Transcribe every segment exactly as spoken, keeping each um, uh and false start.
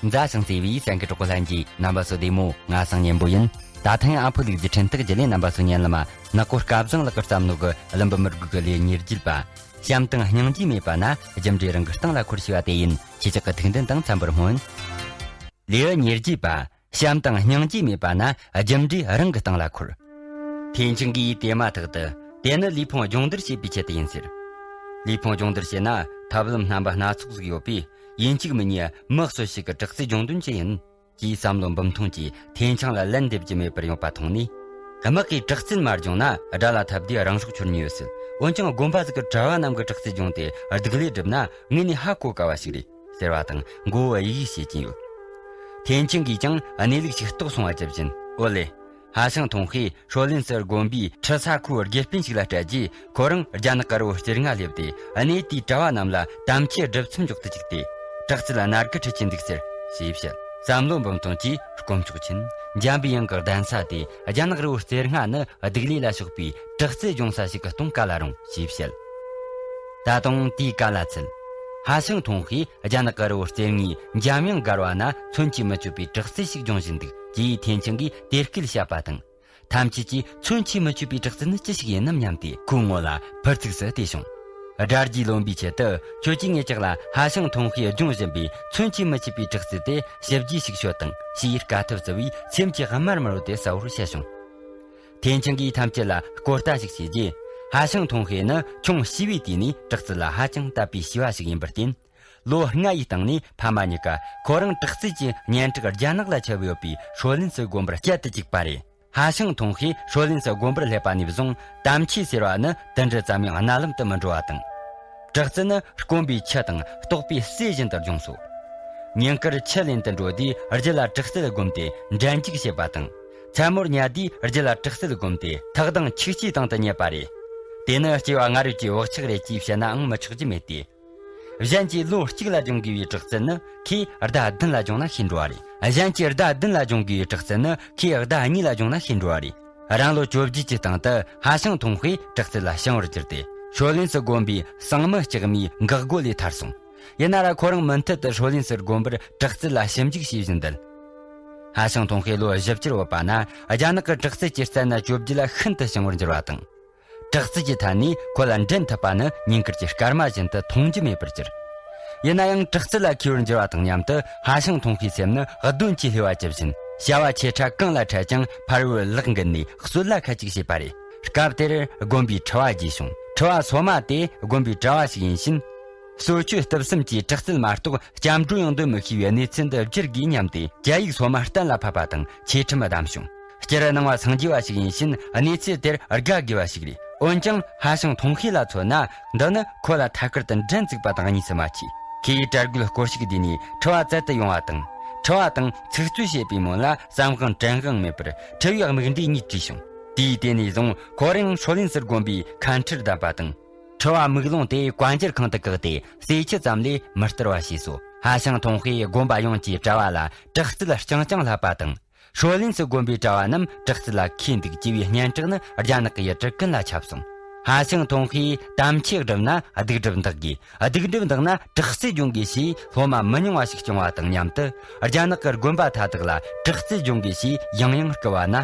མཛའ་ཞིང་བརྩེ་བའི་སེང་གེ་གྲོགས་པོ་ལྷན་རྒྱས། རྣམ་པ་ཚོ་བདེ་མོ། ང་སང་ཉན་པོ་ཡིན། ད་ཐེངས་ཨ་ཕོ་ལུག་རྫི་འཕྲིན་སྟེགས་བརྒྱུད་ལས་རྣམ་པ་ཚོ་ཉན་ལ་མ། ནག་པོ་སྐལ་བཟང་ལགས་ཀྱིས་བརྩམས་ནོ་གི་ཀླུ་འབུམ་རིགས་ཀྱི་ལེའུ་ཉེར་བརྒྱད་པ། བྱམས་དང་སྙིང་རྗེ་མེད་པ་ན། རྒྱུ་འབྲས་རང་གི་སྟེང་ལ་འཁོར་ཞེས་པ་དེ་ཡིན། ཁྱེད་ཅག་གི་ཐུགས་འདུན་དང་འཚམ་པར་སྨོན། ལེའུ་ཉེར་བརྒྱད་པ། བྱམས་དང་སྙིང་རྗེ་མེད་པ་ན། རྒྱུ་འབྲས་རང་གི་སྟེང་ལ་འཁོར། ཐེན་ཆང་གིས་དེ་མ་ཐག་ཏུ། དེ་ནི་ལུས་ཕུང་སྦྱོང་བརྡར་བྱེད་པའི་ཆེད་དུ་ཡིན་ཟེར། ལུས་ཕུང་སྦྱོང་བརྡར་བྱེད་ན། ཐབས་ལམ་རྣམ་པ་སྣ་ཚོགས་ཟིག་ཡོད་པས། ཡིན་གཅིག་མིན་གཉིས་མི་སུ་ཞིག་གི་དྲག་རྩལ་སྦྱོང་དོན་ཅི་ཡིན། ཅེས་བསམ་བློ་འབུམ་ཐོང་གིས་ཐེན་ཆང་ལ་ལན་འདེབས་རྒྱུ་མེད་པར་ཡོང་པ་མཐོང་ནས། དམག་གིས་དྲག་རྩལ་མ་སྦྱོང་ན། དགྲ་ལ་འཐབ་དུས་རང་སྲོག་ཤོར་ཉེན་ཡོད་སྲིད། འོན་ཀྱང་དགོན་པ་ཟིག་གི་གྲྭ་བ་རྣམས་ཀྱིས་དྲག་རྩལ་སྦྱོང་སྟེ་སྡུག་ལས་བསྒྲུབས་ན། དངོས་ནས་ཧ་གོ་དཀའ་བ་ཞིག་རེད་ཟེར་བ་དང་མགོ་བོ་གཡུག་གཡུག་བྱེད་ཀྱིན་ཡོད། ཐེན་ཆང་གིས་ཀྱང་གནས་ལུགས་ཤིག་རྟོགས་སོང་བ་ཇི་བཞིན། ཨོ་ལེ། ཧ་ཤང་ཐོང་ཧེ་ཧྲོ་ལིན་སི་དགོན་པའི་ཁྲི་ས་ཁུའི་དགེ་སྤུན་ཞིག་ལ་སྤྲད་རྗེས། ཁོ་རང་རྒྱ་ནག་གི་རི་བོ་རྩེ་ལྔ་སླེབས་ཏེ། གནས་དེའི་གྲྭ་བ་རྣམས་ལ་དམ་ཆོས་སྒྲུབ་མཚམས་འཇོག་ཏུ་བཅུག་སྟེ། དྲག་རྩལ་ལ་མནར་གི་ཁྲིད་ཀྱིན་འདུག་ཟེར་ཞེས་བཤད། བསམ་བློ་འབུམ་ཐོང་གིས་དཀོན་མཆོག་མཁྱེན། འཇམ་པའི་དབྱངས་ཀྱི་གདན་ས་དེ་རྒྱ་ནག་རི་བོ་རྩེ་ལྔ་ནི་སྡུག་ལས་ལ་ཕྱོགས་པའི་དྲག་རྩལ་སྦྱོང་ས་ཞིག་གཏོང་ག་ལ་རུང་ཞེས་བཤད། ད་དུང་དེའི་ག་ལ་ཚུད། ཧ་ཤང་ཐོང་ཧེ་རྒྱ་ནག་གི་རི་བོ་རྩེ་ལྔའི་འཇམ་དབྱངས་སྒར་བ་ན་མཚོན་གྱིས་མི་ཆོད་པའི་དྲག་རྩལ་ཞིག་སྦྱོང་བཞིན་འདུག་ཅེས་ཐེན་ཆང་གིས་དེ་སྐད་བཤད་པ་དང་། ཐམས་ཅད་ཀྱིས་མཚོན་གྱིས་མི་ཆོད་པའི་དྲག་རྩལ་ནི་ཅི་ཞིག་ཡིན་ནམ་སྙམ་སྟེ། ཁོའི་ངོ་ལ་ཕར་ཚིགས་སུ་བལྟས་བྱུང་། དགྲ་རྒྱུས་ལོན་པའི་ཆེད་དུ། ཁྱོད་ཀྱིས་ངེད་ཅག་ལ་ཧ་ཤང་ཐོང་ཧེ་སྦྱོང་བཞིན་པའི་མཚོན་གྱིས་མི་ཆོད་པའི་དྲག་རྩལ་དེ་ཞིབ་རྒྱས་ཤིག་ཤོད་དང་ཞེས། དཀའ་ཐུབ་བརྩི་བས་སེམས་ཀྱི་དམར་དམར་བོ་དེ་གསལ་བོར་བཤད་བྱུང་། ཐེན་ཆང་གིས་ཐམས་ཅད་ལ་སྐོར་ལྟ་ཞིག་བྱས་རྗེས། ཧ་ཤང་ཐོང་ཧེ་ནི་ཆུང་བྱིས་པའི་དུས་ནས་དྲག་རྩལ་ལ་ཧ་ཅང་དད་པའི་བྱིས་པ་ཞིག་ཡིན་པར་བརྟེན། ལོ་ལྔ་ཡི་སྟེང་ནས་ཕ་མ་གཉིས་ཀ་ཁོ་རང་དྲག་རྩལ་གྱི་སྙན་གྲགས་རྒྱ་ནག་ལ་ཁྱབ་ཡོད་པའི་ཧྲོ་ལིན་སི་དགོན་པར་བསྐྱལ་དུ་བཅུག་པ་རེད། ཧ་ཤང་ཐོང་ཧེ་ཧྲོ་ལིན་སི་དགོན་པར་སླེབས་པ་ནས་བཟུང་། དམ་ཆོས་ཟེར་བ་ནི་དུད་འགྲོ་ཙམ་ཡང་རྣ་ལམ་དུ་མི་འགྲོ་བ་དང་། དྲག་རྩལ་ནི་སྐོམ་པའི་ཆུ་དང་ལྟོགས་པའི་ཟས་བཞིན་དུ་སྦྱོངས་སོ། ཉིན་དཀར་ཆུ་ལེན་དུ་འགྲོ་དུས་རྒྱུད་ལ་དྲག་རྩལ་བསྒོམས་ཏེ་འགྲན་འཇུག་བྱེད་པ་དང་། མཚན་མོར་ཉལ་དུས་རྒྱུད་ལ་དྲག་རྩལ་བསྒོམས་ཏེ་ཐག་དང་ཆུ་སྐྱེས་སྟེང་དུ་ཉལ་བ་རེད། དེ་ནི་སྐྱེ་བ་སྔ་རབས་ཀྱི་བག་ཆགས་རེད་ཅེས་བཤད་ནའང་མི་ཆོག་རྒྱུ་མེད་དེ། གཞན་གྱིས་ལོ་གཅིག་ལ་སྦྱོང་དགོས་པའི་དྲག་རྩལ་ནི་ཁོས་ཟླ་བདུན་ལ་སྦྱོང་ན་ཤེས་འགྲོ་བ་རེད། གཞན་གྱིས་ཟླ་བདུན་ལ་སྦྱོང་དགོས་པའི་དྲག་རྩལ་ནི་ཁོས་ཟླ་གཉིས་ལ་སྦྱོང་ན་ཤེས་འགྲོ་བ་རེད། རང་ལོ་བཅོ་བརྒྱད་ཀྱི་སྟེང་དུ་ཧ་ཤང་ཐོང་ཧེ་དྲག་རྩལ་ལ་བྱང་བར་གྱུར་ཏེ། ཧྲོ་ལིན་སི་དགོན་པའི་གསང་མི་ལྕགས་མའི་འགག་སྒོ་ལས་ཐར་སོང་། ཡིན་ན་ར་ཁོ་རང་མུ་མཐུད་དུ་ཧྲོ་ལིན་སི་དགོན་པར་དྲག་རྩལ་ལ་ཞིབ་འཇུག་བྱེད་བཞིན་འདུག་ཧ་ཤང་ཐོང་ཧེ་ལོ་བཞི་བཅུར་བུད་པ་ན། རྒྱ་ནག་གི་དྲག་རྩལ་གྱི་རྩལ་སྣ་བཅོ་བརྒྱད་ལ་ཤིན་ཏུ་བྱང་བར་འགྱུར་བ་དང་། དྲག་རྩལ་གྱི་ཐད་ནས་ཁོ་ལ་འགྲན་ཐུབ་པ་ནི་ཉིན་དཀར་གྱི་སྐར་མ་བཞིན་དུ་མཐོང་རྒྱུ་མེད་པར་གྱུར། ཡིན་ན་ཡང་དྲག་རྩལ་ལ་མཁས་པར་འགྱུར་བ་དང་མཉམ་དུ། ཧ་ཤང་ཐོང་ཧེའི་སེམས་ནི་གདོན་གྱིས་བསླུས་པ་ཇི་བཞིན། བྱ་བ་ཆེ་ཕྲ་གང་ལ་འཕྲད་ཀྱང་ཕར་བུད་ལག་འགུལ་ནས་གསོད་ལ་ཁ་ཅིག་བྱེད་པ་རེད། སྐབས་དེར་དགོན་པའི་ཁྲི་བ་རྒྱས་བྱུང་། ཁྲི་བ་སོ་མ་དེ་དགོན་པའི་གྲྭ་བ་ཞིག་ཡིན་ཕྱིན། གསོལ་མཆོད་གཏུབ་གསུམ་གྱི་དྲག་རྩལ་མ་གཏོགས་སྐྱབས་འགྲོ་ཡང་འདོན་མི་ཤེས་པའི་གནས་ཚུལ་འདི་བསྒྱུར་དགོས་སྙམ་སྟེ། རྒྱ་ཡིག་སོ་མ་གཏན་ལ་ཕབ་པ་དང་ཆོས་ཁྲིམས་བསྡམས་བྱུང་། སྤྱིར་ནང་བ་སངས་རྒྱས་པ་ཞིག་ཡིན་ཕྱིན་གནས་ཚུལ་དེར་དགའ་དགོས་པ་ཞིག་རེད། འོན་ཀྱང་ཧ་ཤང་ཐོང་ཧེ་ལ་མཚོན་ན། འདི་ནི་ཁོ་ལ་ཐད་ཀར་དུ་འགྲན་འཛུགས་པ་དང་གཉིས་སུ་མ་མཆིས། ཁོས་གྲྭ་རྒྱུད་སྐོར་ཞིག་བསྡུས་ནས་ཁྲི་བ་བཙལ་དུ་ཡོང་བ་དང་། ཁྲི་བ་དང་ཚིག་རྩོད་བྱེད་པའི་སྔོན་ལ་བསམ་དབང་དྲན་དབང་མེད་པར་ཁྲི་བའི་མིག་འབྲས་གཉིས་བྲིས་བྱུང་། དེའི་དེ་ནས་བཟུང་ཁོ་རང་ཧྲོ་ལིན་སིར་དགོན་པའི་མཁན་ཁྲིར་བདམས་པ་དང་། ཁྲི་བ་དམུས་ལོང་དེ་བཀའ་འགྱུར་ཁང་དུ་བཀག་སྟེ་ཟས་ཆུ་ཙམ་ལས་མི་སྟེར་བ་བྱས་སོ། ཧ་ཤང་ཐོང་ཧེ་དགོན་པ་ཡོངས་ཀྱི་གྲྭ་བ་ལ་དྲག་རྩལ་རྐྱང་རྐྱང་བསླབས་པ་དང་། ཧྲོ་ལིན་སི་དགོན་པའི་གྲྭ་བ་རྣམས་དྲག་རྩལ་ལ་མཁས་འདུག་ཅེས་པའི་སྙན་གྲགས་ནི་རྒྱ་ནག་གི་ཡུལ་གྲུ་ཀུན་ལ་ཁྱབ་སོང་། ཧ་ཤང་ཐོང་ཧེས་དམ་ཆོས་བསྒྲུབས་ན་སྡིག་སྒྲིབ་འདག་དགོས། སྡིག་སྒྲིབ་འདག་ན་དྲག་རྩལ་སྦྱོང་དགོས་ཞེས་སློབ་མ་མི་ཉུང་བ་ཞིག་སྐྱོང་བ་དང་མཉམ་དུ། རྒྱ་ནག་གི་དགོན་པ་མཐའ་དག་ལ་དྲག་རྩལ་སྦྱོང་དགོས་ཞེས་ཡང་ཡང་བསྐུལ་བ་ན།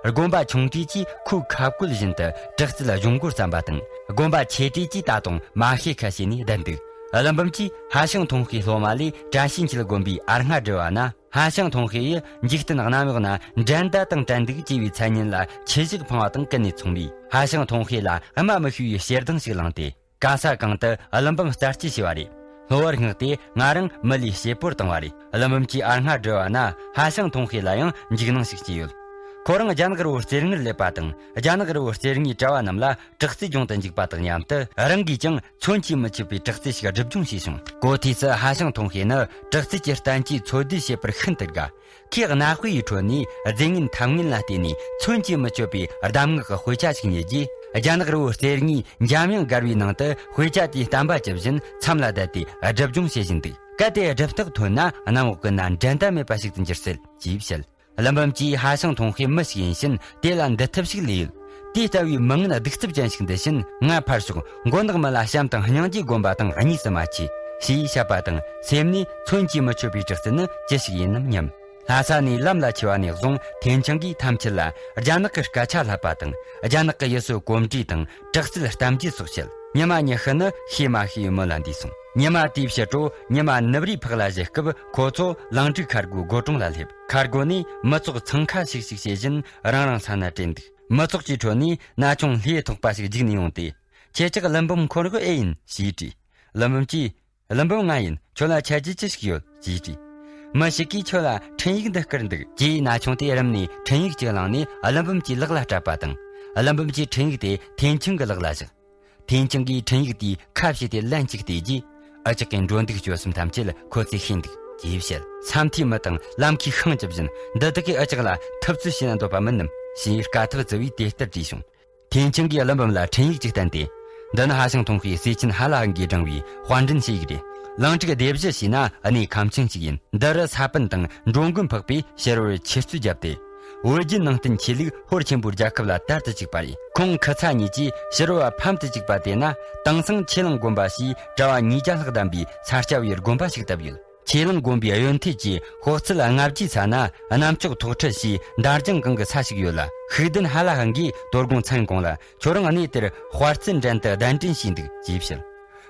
དགོན་པ་ཆུང་གྲས་ཀྱིས་ཁོའི་ཁ་བཀོད་བཞིན་དུ་དྲག་རྩལ་སྦྱོང་དགོས་བསམ་པ་དང་། དགོན་པ་ཆེ་གྲས་ཀྱིས་ད་དུང་མ་ཤེས་ཁ་ཤས་ནས་བསྡད་འདུག་ཀླུ་འབུམ་གྱིས་ཧ་ཤང་ཐོང་ཧེའི་སློབ་མ་ལས་བཀྲ་ཤིས་འཁྱིལ་དགོན་པའི་ཨར་སྔ་སྒྲུབ་པ་ན། ཧ་ཤང་ཐོང་ཧེ་ཡིས་འཇིག་རྟེན་གནམ་འོག་ན་འགྲན་ཟླ་དང་བྲལ་འདུག་ཅེས་པའི་མཚན་སྙན་ལ་ཆུ་ཞིག་འཕངས་པ་དང་ཀུན་ནས་མཚུངས་པས། ཧ་ཤང་ཐོང་ཧེ་ལ་སྨྲ་མི་ཤེས་པའི་ཞེ་སྡང་ཞིག་ལངས་ཏེ། ག་ས་གང་དུ་ཀླུ་འབུམ་རྩད་གཅོད་བྱས་པ་རེད། གློ་བུར་སྔགས་དེ་ང་རང་མི་ལུས་གཅེར་བུར་བཏང་བ་རེད། ཀླུ་འབུམ་གྱིས་ཨར་སྔ་སྒྲུབ་པ་ན་ཧ་ཤང་ཐོང་ཧེ་ལ་ཡང་འཇིགས་སྣང་ཞིག་སྐྱེས་ཡོད། ཁོ་རང་རྒྱ་ནག་རི་བོ་རྩེ་ལྔར་སླེབས་པ་དང་། རྒྱ་ནག་རི་བོ་རྩེ་ལྔའི་གྲྭ་བ་རྣམས་ལ་དྲག་རྩལ་སྦྱོང་དུ་འཇུག་པ་དང་མཉམ་དུ། རང་གིས་ཀྱང་མཚོན་གྱིས་མི་ཆོད་པའི་དྲག་རྩལ་ཞིག་སྒྲུབ་སྦྱོང་བྱས་བྱུང་། གོ་ཐོས་སུ་ཧ་ཤང་ཐོང་ཧེ་ནི་དྲག་རྩལ་གྱི་བསྟན་བཅོས་འཚོལ་སྡུད་བྱེད་པར་ཤིན་ཏུ་དགའ། ཁོས་གནའ་དཔེ་ཡི་ཁྲོད་ནས་རྫས་ངན་ཐབས་ངན་ལ་བརྟེན་ནས་མཚོན་གྱིས་མི་ཆོད་པའི་གདམས་ངག་གི་དཔེ་ཆ་ཞིག་རྙེད་རྗེས། རྒྱ་ནག་རི་བོ་རྩེ་ལྔའི་འཇམ་དབྱངས་སྒར་བའི་ནང་དུ་དཔེ་ཆ་དེའི་བསྟན་པ་ཇི་བཞིན་མཚམས་ལ་བསྡད་དེ་སྒྲུབ་སྦྱོང་བྱེད་བཞིན་འདུག་གལ་ཏེ་སྒྲུབ་རྟགས་ཐོན་ན། གནམ་འོག་ཀུན་ན་འགྲན་ཟླ་མེད་པ་ཞིག་ཏུ་འགྱུར་སྲིད་ཅེས་བཤད། ཀླུ་འབུམ་གྱིས་ཧ་ཤང་ཐོང་ཧེ་མི་ཞིག་ཡིན་ཕྱིན་དེ་ལ་འདི་ཐབས་ཤིག་ལས་ཡོད། དེ་ལྟ་བུའི་མི་ངན་གདུག་རྩུབ་ཅན་ཞིག་འདི་བཞིན་ང་ཕར་ཕྱོགས་མགོ་ནག་མི་ལ་བྱམས་དང་སྙིང་རྗེའི་དགོན་པ་དང་གཉིས་སུ་མ་མཆིས། ཞེས་བཤད་པ་དང་། སེམས་ནས་མཚོན་གྱིས་མི་ཆོད་པའི་དྲག་རྩལ་ནི་ཅི་ཞིག་ཡིན་ནམ་སྙམ། ལྷ་ས་ནས་ལམ་ལ་ཆས་པ་ནས་བཟུང་། ཐེན་ཆང་གིས་ཐམས་ཅད་ལ་རྒྱ་ནག་གི་སྐད་ཆ་བསླབ་པ་དང་། རྒྱ་ནག་གི་ཡུལ་སྲོལ་གོམས་འདྲིས་དང་། དྲག་རྩལ་གཏམ་རྒྱུད་སོགས་བཤད། ཉི་མ་ཉི་ཤུ་ནི་ཤེས་མ་ཤེས་པའི་མི་ལ་འདས་སོང་། ཉི་མ་དེའི་ཕྱི་དྲོ་ཉི་མ་ནུབ་རིའི་ཕག་ལ་བཞུད་སྐབས། ཁོ་ཚོ་ལང་ཀྲིག་མཁར་སྒོའི་སྒོ་དྲུང་ལ་སླེབས། མཁར་སྒོ་ནས་མི་ཚོགས་འཚང་ཁ་ཤིག་ཤིག་བྱེད་བཞིན་རང་རང་ས་ན་བྲོས་འདུག། མི་ཚོགས་ཀྱི་ཁྲོད་ནས་ན་ཆུང་ལྷོད་ཐོགས་པ་ཞིག་རྒྱུགས་ནས་ཡོང་སྟེ། ཁྱེད་ཅག་ཀླུ་འབུམ་འཁོར་གི་ཨེ་ཡིན་ཞེས་དྲིས། ཀླུ་འབུམ་གྱིས། ཀླུ་འབུམ་ང་ཡིན། ཁྱོད་ལ་ཆ་རྒྱུས་ཅི་ཞིག་ཡོད་ཅེས་དྲིས། མི་ཞིག་གིས་ཁྱོད་ལ་འཕྲིན་ཡིག་འདི་བསྐུར་འདུག་ཅེས་ན་ཆུང་དེས་རུམ་ནས་འཕྲིན་ཡིག་ཅིག་བླངས་ནས་ཀླུ་འབུམ་གྱི་ལག་ལ་སྤྲད་པ་དང་། ཀླུ་འབུམ་གྱིས་འཕྲིན་ཡིག་དེ་ཐེན་ཆང་གི་ལག་ལ་བཞག། ཐེན་ཆང་གིས་འཕྲིན་ཡིག་དེའི་ཁ་ཕྱེས་ཏེ་ལན་གཅིག་བལྟས་རྗེས། འུ་ཅག་གི་འགྲོ་འདུག་སྤྱོད་གསུམ་ཐམས་ཅད་ཁོ་ཚོས་ཤེས་འདུག་ཅེས་བཤད། ས་མཐོའི་མི་དང་ལམ་ཁའི་ཤིང་བཅུ་བཞིན་འདི་དག་གིས་འུ་ཅག་ལ་ཐུབ་ཚོད་བྱས་ན་འདོད་པ་མིན་ནམ་ཞེས་དཀའ་ཐུབ་བརྩི་བས་དེ་ལྟར་དྲིས་བྱུང་། ཐེན་ཆང་གིས་ཀླུ་འབུམ་ལ་འཕྲིན་ཡིག་ཅིག་བསྟན་ཏེ། འདི་ནི་ཧྭ་ཤང་ཐོང་ཤིའི་སེ་ཆེན་ཧ་ལ་ཧན་གྱིས་བསྒྲེངས་པའི་དཔར་འཕྲིན་ཞིག་རེད། ལང་ཀྲིག་སྡེ་བཞི་ཞེས་ན་གནས་ཁམས་ཆེན་ཞིག་ཡིན། འདི་རུ་ས་པཎ་དང་འགྲོ་མགོན་འཕགས་པས་ཕྱི་རོལ་ཆོས་རྩོད་བརྒྱབ་སྟེ། བོད་བརྒྱུད་ནང་བསྟན་ཆོས་ལུགས་ཧོར་ཆེན་པོའི་རྒྱལ་ཁབ་ལ་དར་དུ་བཅུག་པ་རེད། ཁོང་ཁུ་ཚ་གཉིས་ཀྱིས་ཕྱི་རོལ་བ་ཕམ་དུ་བཅུག་པ་དེ་ན། དེང་སང་ཆོས་གླིང་དགོན་པ་ཞེས་གྲྭ་བ་ཉིས་བརྒྱ་ལྷག་བསྡམས་པའི་ས་སྐྱ་པའི་དགོན་པ་ཞིག་བཏབ་ཡོད། ཆོས་གླིང་དགོན་པའི་གཡོན་ཐལ་གྱི་ཤོག་རྩིབ་ལྔ་བརྒྱའི་ས་ན། གནམ་ལྕགས་ཐོག་ཁྲི་ཞེས་འདར་ལྗང་གང་གི་ས་ཞིག་ཡོད་ལ། ཤུགས་ལྡན་ཧ་ལ་ཧན་གྱིས་དོ་དགོང་མཚན་གུང་ལ། ཁྱོད་རང་གནས་དེར་དཔའ་རྩལ་འགྲན་དུ་གདན་འདྲེན་བྱས་འདུག་ཅེས་བཤད།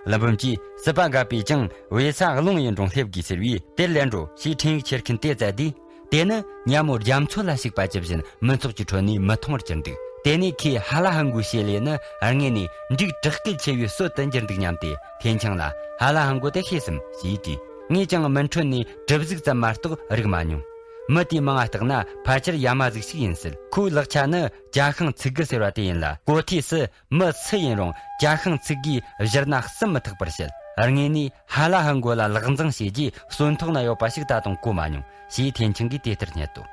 ཀླུ་འབུམ་གྱིས། སྲིད་པ་འགགས་པས་ཀྱང་བས་ས་རླུང་ཡིན་རུང་སླེབས་དགོས་ཟེར་བས། དེར་ལན་འགྲོ་ཞེས་འཕྲིན་ཡིག་ཁྱེར་མཁན་དེ་བཙལ་དུས། དེ་ནི་ཉ་མོ་རྒྱ་མཚོ་ལ་ཞུགས་པ་ཇི་བཞིན་མི་ཚོགས་ཀྱི་ཁྲོད་ནས་མི་མཐོང་བར་གྱུར་འདུག། དེ་ནས་ཁོས་ཧ་ལ་ཧན་གོའི་བྱེད་ལས་ནི་དངོས་ནས་འབྲུག་དྲག་སྐད་ཆེ་བའི་སྲོལ་དུ་འགྱུར་འདུག་སྙམ་སྟེ། ཐེན་ཆང་ལ། ཧ་ལ་ཧན་གོ་དེ་ཤེས་སམ་ཞེས་དྲིས། ངས་ཀྱང་མུན་ཁྲོད་ནས་གྲིབ་གཟུགས་ཙམ་མ་གཏོགས་རིག་མ་མྱོང་། མི་དེའི་མིང་ང་བརྟགས་ན་ཕལ་ཆེར་ཡ་མ་གཟུགས་ཤིག་ཡིན་སྲིད། ཁོའི་ལག་ཆ་ནི་ཇ་ཤང་ཚིག་གི་ཟེར་བ་དེ་ཡིན་ལ། གོ་ཐོས་སུ། མི་སུ་ཡིན་རུང་ཇ་ཤང་ཚིག་གིས་བཞུར་ན་བསམ་མི་ཐག་པར་བཤད། དངོས་ནས་ཧ་ལ་ཧན་གོ་ལ་ལག་འཛིང་བྱས་རྗེས་སོན་ཐོག་ན་ཡོད་པ་ཞིག་ད་དུང་གོ་མ་མྱོང་ཞེས་ཐེན་ཆང་གིས་དེ་ལྟར་སྙད་དོ།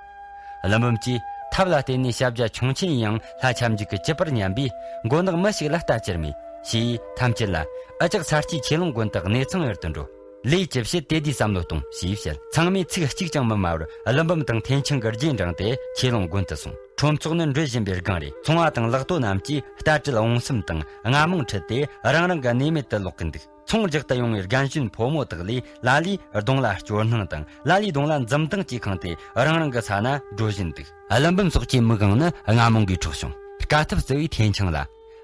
ཀླུ་འབུམ་གྱིས་ཐབས་ལ་བརྟེན་ནས་ཞབས་རྒྱ་ཁྱུང་ཆེན་ཡང་ལྷ་ཁྱབ་འཇུག་གི་བཅུད་པར་ཉམས་པས། མགོ་ནག་མི་ཞིག་ལ་ལྟ་ཅི་རྨས་ཞེས་ཐམས་ཅད་ལ། འུ་ཅག་ས་སྐྱའི་ཆོས་ལུང་དགོན་དུ་གནས་ཚང་ཡུལ་དུ་འགྲོ། ལས་ཅི་བྱེད་དེ་དུས་བསམ་བློ་གཏོང་ཞེས་བཤད། ཚང་མས་ཚིག་གཅིག་ཀྱང་མི་སྨྲ་བར་ཀླུ་འབུམ་དང་ཐེན་ཆང་གི་རྗེས་འབྲངས་ཏེ་ཆོས་ལུང་དགོན་དུ་སོང་། ཁྲོམ་ཚོགས་ནི་འགྲོ་བཞིན་པའི་སྒང་རེད། ཚོང་བ་དང་ལག་ཏོ་རྣམས་ཀྱིས་རྟ་དྲེལ་བོང་སེམས་དང་རྔ་མོང་ཁྲིད་དེ་རང་རང་གི་གནས་མལ་དུ་ལོག་གིན་འདུག། ཚོང་རྒྱག་ཏུ་ཡོང་བའི་རྒན་གཞོན་ཕོ་མོ་དག་ལས་ལ་ལས་གདོང་ལ་སྐྱོ་སྣང་དང་། ལ་ལས་གདོང་ལ་འཛུམ་མདངས་ཀྱིས་ཁེངས་ཏེ་རང་རང་གི་ས་ན་འགྲོ་བཞིན་འདུག། ཀླུ་འབུམ་སོགས་ཀྱི་མིག་དབང་ནི་རྔ་མོང་གིས་འཕྲོག་བྱུང་། དཀའ་ཐུབ་བརྩི་བས་ཐེན་ཆང་ལ།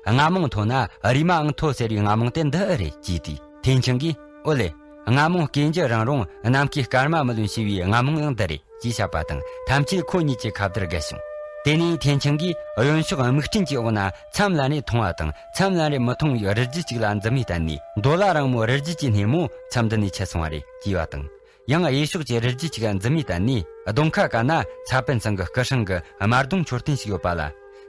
རྔ་མོང་མཐོ་ན་རིས་མའང་མཐོ་ཟེར་བའི་རྔ་མོང་དེ་འདི་ཨེ་རེད་ཅེས་དྲིས། ཐེན་ཆང་གིས། ཨོ་ལེ། རྔ་མོང་སྐེ་འཇུ་རིང་རུང་ནམ་མཁའི་སྐར་མ་མི་ལོན་ཞེས་པའི་རྔ་མོང་ཡང་འདི་རེད། ཅེས་བཤད་པ་དང་ཐམས་ཅད་ཁོ་གཉིས་ཀྱི་ཁ་བརྡར་བརྒལ་བྱུང་། དེ་ནས་ཐེན་ཆང་གིས་གཡོན་ཕྱོགས་སྨུག་སྤྲིན་གྱི་འོག་ན་མཚམས་ལན་རེ་མཐོང་བ་དང་མཚམས་ལན་རེ་མི་མཐོང་བའི་རི་རྒྱུད་ཅིག་ལ་འཛུམ་མེ་བསྟན་ནས། མདོ་ལ་རིང་མོའི་རི་རྒྱུད་ཀྱི་སྣེ་མོ་མཚམས་འདི་ནས་ཆད་སོང་བ་རེད་ཅེས་པ་དང་། ཡང་གཡས་ཕྱོགས་ཀྱི་རི་རྒྱུད་ཅིག་འཛུམ་མེ་བསྟན་ནས། གདོང་ཁ་ག་ན་ཚ་པན་ཚང་གི་སྐུ་སྲུང་གི་དམར་གདུང་མཆོད་རྟེན་ཞིག་ཡོད་པ་ལ།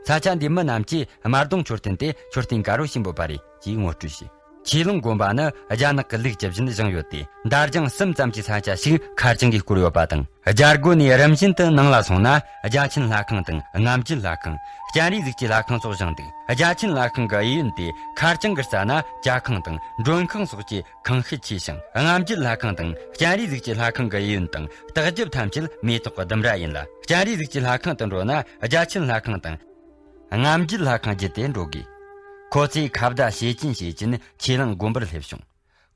ས་ཆ་འདིའི་མི་རྣམས་ཀྱིས་དམར་གདུང་མཆོད་རྟེན་དེ་མཆོད་རྟེན་དགའ་རོ་ཞེས་འབོད་པ་རེད་ཅེས་ངོ་སྤྲོད་བྱས། ཆོས་ལུང་དགོན་པ་ནི་རྒྱ་ནག་གི་ལུགས་ཇི་བཞིན་བཞེངས་ཡོད་དེ། འདར་ལྗང་གསུམ་ཙམ་གྱི་ས་ཆ་ཞིག་མཁར་གྱང་གིས་བསྐོར་ཡོད་པ་དང་། རྒྱ་སྒོ་ནས་རིམ་བཞིན་དུ་ནང་ལ་སོང་ན། རྒྱ་ཆེན་ལྷ་ཁང་དང་རྔམ་བརྗིད་ལྷ་ཁང་། སྤྱན་རས་གཟིགས་ཀྱི་ལྷ་ཁང་སོགས་བཞེངས་འདུག། རྒྱ་ཆེན་ལྷ་ཁང་གི་གཡས་གཡོན་དེ་མཁར་གྱང་གི་རྩ་ན་ཇ་ཁང་དང་མགྲོན་ཁང་སོགས་ཀྱི་ཁང་ཤེད་ཆེ་ཞིང་། རྔམ་བརྗིད་ལྷ་ཁང་དང་སྤྱན་རས་གཟིགས་ཀྱི་ལྷ་ཁང་གི་གཡས་གཡོན་དང་ལྟག་རྒྱབ་ཐམས་ཅད་མེ་ཏོག་གི་ལྡུམ་ར་ཡིན་ལ། སྤྱན་རས་གཟིགས་ཀྱི་ལྷ་ཁང་དུ་འགྲོ་ན་རྒྱ་ཆེན་ལྷ་ཁང་དང་། རྔམ་བརྗིད་ལྷ་ཁང་བརྒྱུད་དེ་འགྲོ་དགོས། ཁོ་ཚོས་ཁ་བརྡ་བྱེད་ཀྱིན་བྱེད་ཀྱིན་ཆོས་གླིང་དགོན་པར་སླེབས་བྱུང་།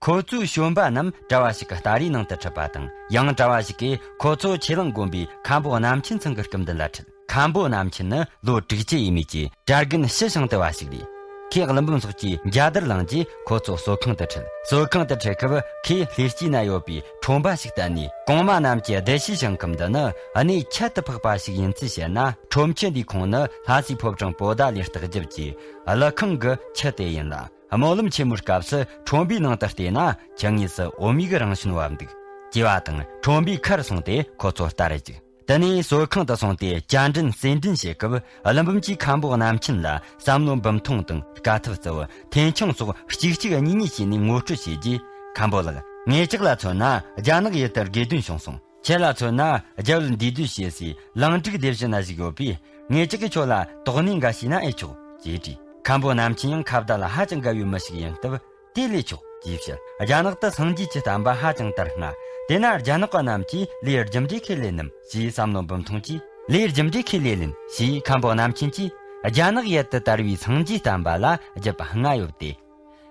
ཁོ་ཚོའི་བྱོན་པ་རྣམས་གྲྭ་བ་ཞིག་གི་སྟ་རེའི་ནང་དུ་ཁྲིད་པ་དང་། ཡང་གྲྭ་བ་ཞིག་གིས་ཁོ་ཚོ་ཆོས་གླིང་དགོན་པའི་མཁན་པོ་རྣམ་མཁྱེན་ཚང་གི་སྐུ་མདུན་ལ་ཁྲིད། མཁན་པོ་རྣམ་མཁྱེན་ནི་ལོ་དྲུག་ཅུ་ཡས་མས་ཀྱི་གྲྭ་རྒན་ཞི་ཞང་དུ་བ་ཞིག་རེད། ཁོས་ཀླུ་འབུམ་སོགས་ཀྱིས་མཇལ་དར་བླངས་རྗེས་ཁོ་ཚོ་གསོལ་ཁང་དུ་ཁྲིད། གསོལ་ཁང་དུ་ཁྲིད་སྐབས་ཁོས་ལྷས་སྐྱིད་ན་ཡོད་པའི་ཁྲོམ་པ་ཞིག་བསྟན་ནས། གོང་མ་རྣམས་ཀྱི་བདེ་སྐྱིད་ཞིང་ཁམས་འདི་ནི་གནས་ཁྱད་དུ་འཕགས་པ་ཞིག་ཡིན་ཚུལ་བཤད་ན། ཁྲོམ་ཆེན་འདིའི་ཁོངས་ནི་ལྷ་སའི་ཕོ་བྲང་པོ་ཏཱ་ལའི་ལྟག་རྒྱབ་ཀྱི་ཀླུ་ཁང་གི་ཆུ་དེ་ཡིན་ལ། སྨོན་ལམ་ཆེན་མོའི་སྐབས་སུ་ཁྲོམ་པའི་ནང་དུ་བལྟས་ན་ཁྱུང་ངོས་སུ་འོ་མའི་རང་བྱོན་བབས་འདུག་ཅེས་པ་དང་། ཁྲོམ་པའི་ཁར་སོང་སྟེ་ཁོ་ཚོ་ལྟ་རུ་བཅུག། དེ་ནས་གསོལ་ཁང་དུ་སོང་སྟེ་བཅར་འདྲི་གསན་འདྲི་བྱེད་སྐབས། ཀླུ་འབུམ་གྱིས་མཁན་པོ་རྣམ་མཁྱེན་ལ་བསམ་བློ་འབུམ་ཐོང་དང་དཀའ་ཐུབ་རྩི་བོ། ཐེན་ཆང་སོགས་གཅིག་གཅིག་གཉིས་གཉིས་བྱས་ནས་ངོ་སྤྲོད་བྱས་རྗེས། མཁན་པོ་ལགས། ངེད་ཅག་ལ་མཚོན་ན་རྒྱ་ནག་ཡུལ་དུ་དགེ་འདུན་བྱུང་སོང་། ཁྱེད་ལ་མཚོན་ན་རྒྱ་བོད་འདུས་སྡོད་བྱེད་སའི་ལང་ཀྲིག་སྡེ་བཞི་ན་བཞུགས་ཡོད་པས། ངེད་ཅག་གིས་ཁྱོད་ལ་དོགས་གནས་འགའ་བྱས་ན་ཨེ་ཆོག་ཅེས་དྲིས། མཁན་པོ་རྣམ་མཁྱེན་ཡང་ཁ་བརྡ་ལ་ཧ་ཅང་དགའ་བའི་མི་ཞིག་ཡིན་སྟབས། དེ་ལས་ཆོག་ཅེས་བཤད། རྒྱ་ནག་ཏུ་སངས་རྒྱས་ཀྱི་བསྟན་པ་ཧ་ཅང་དར་སྔ། དེ་ན་རྒྱ་ནག་པ་རྣམས་ཀྱིས་ལས་རྒྱུ་འབྲས་ཁས་ལེན་ནམ་ཞེས་བསམ་བློ་འབུམ་ཐོང་གིས། ལས་རྒྱུ་འབྲས་ཁས་ལེན་ལེན་ཞེས་མཁན་པོ་རྣམ་མཁྱེན་གྱིས། རྒྱ་ནག་ཡུལ་དུ་དར་བའི་སངས་རྒྱས་བསྟན་པ་ལ་རྒྱུད་པ་ལྔ་ཡོད་དེ།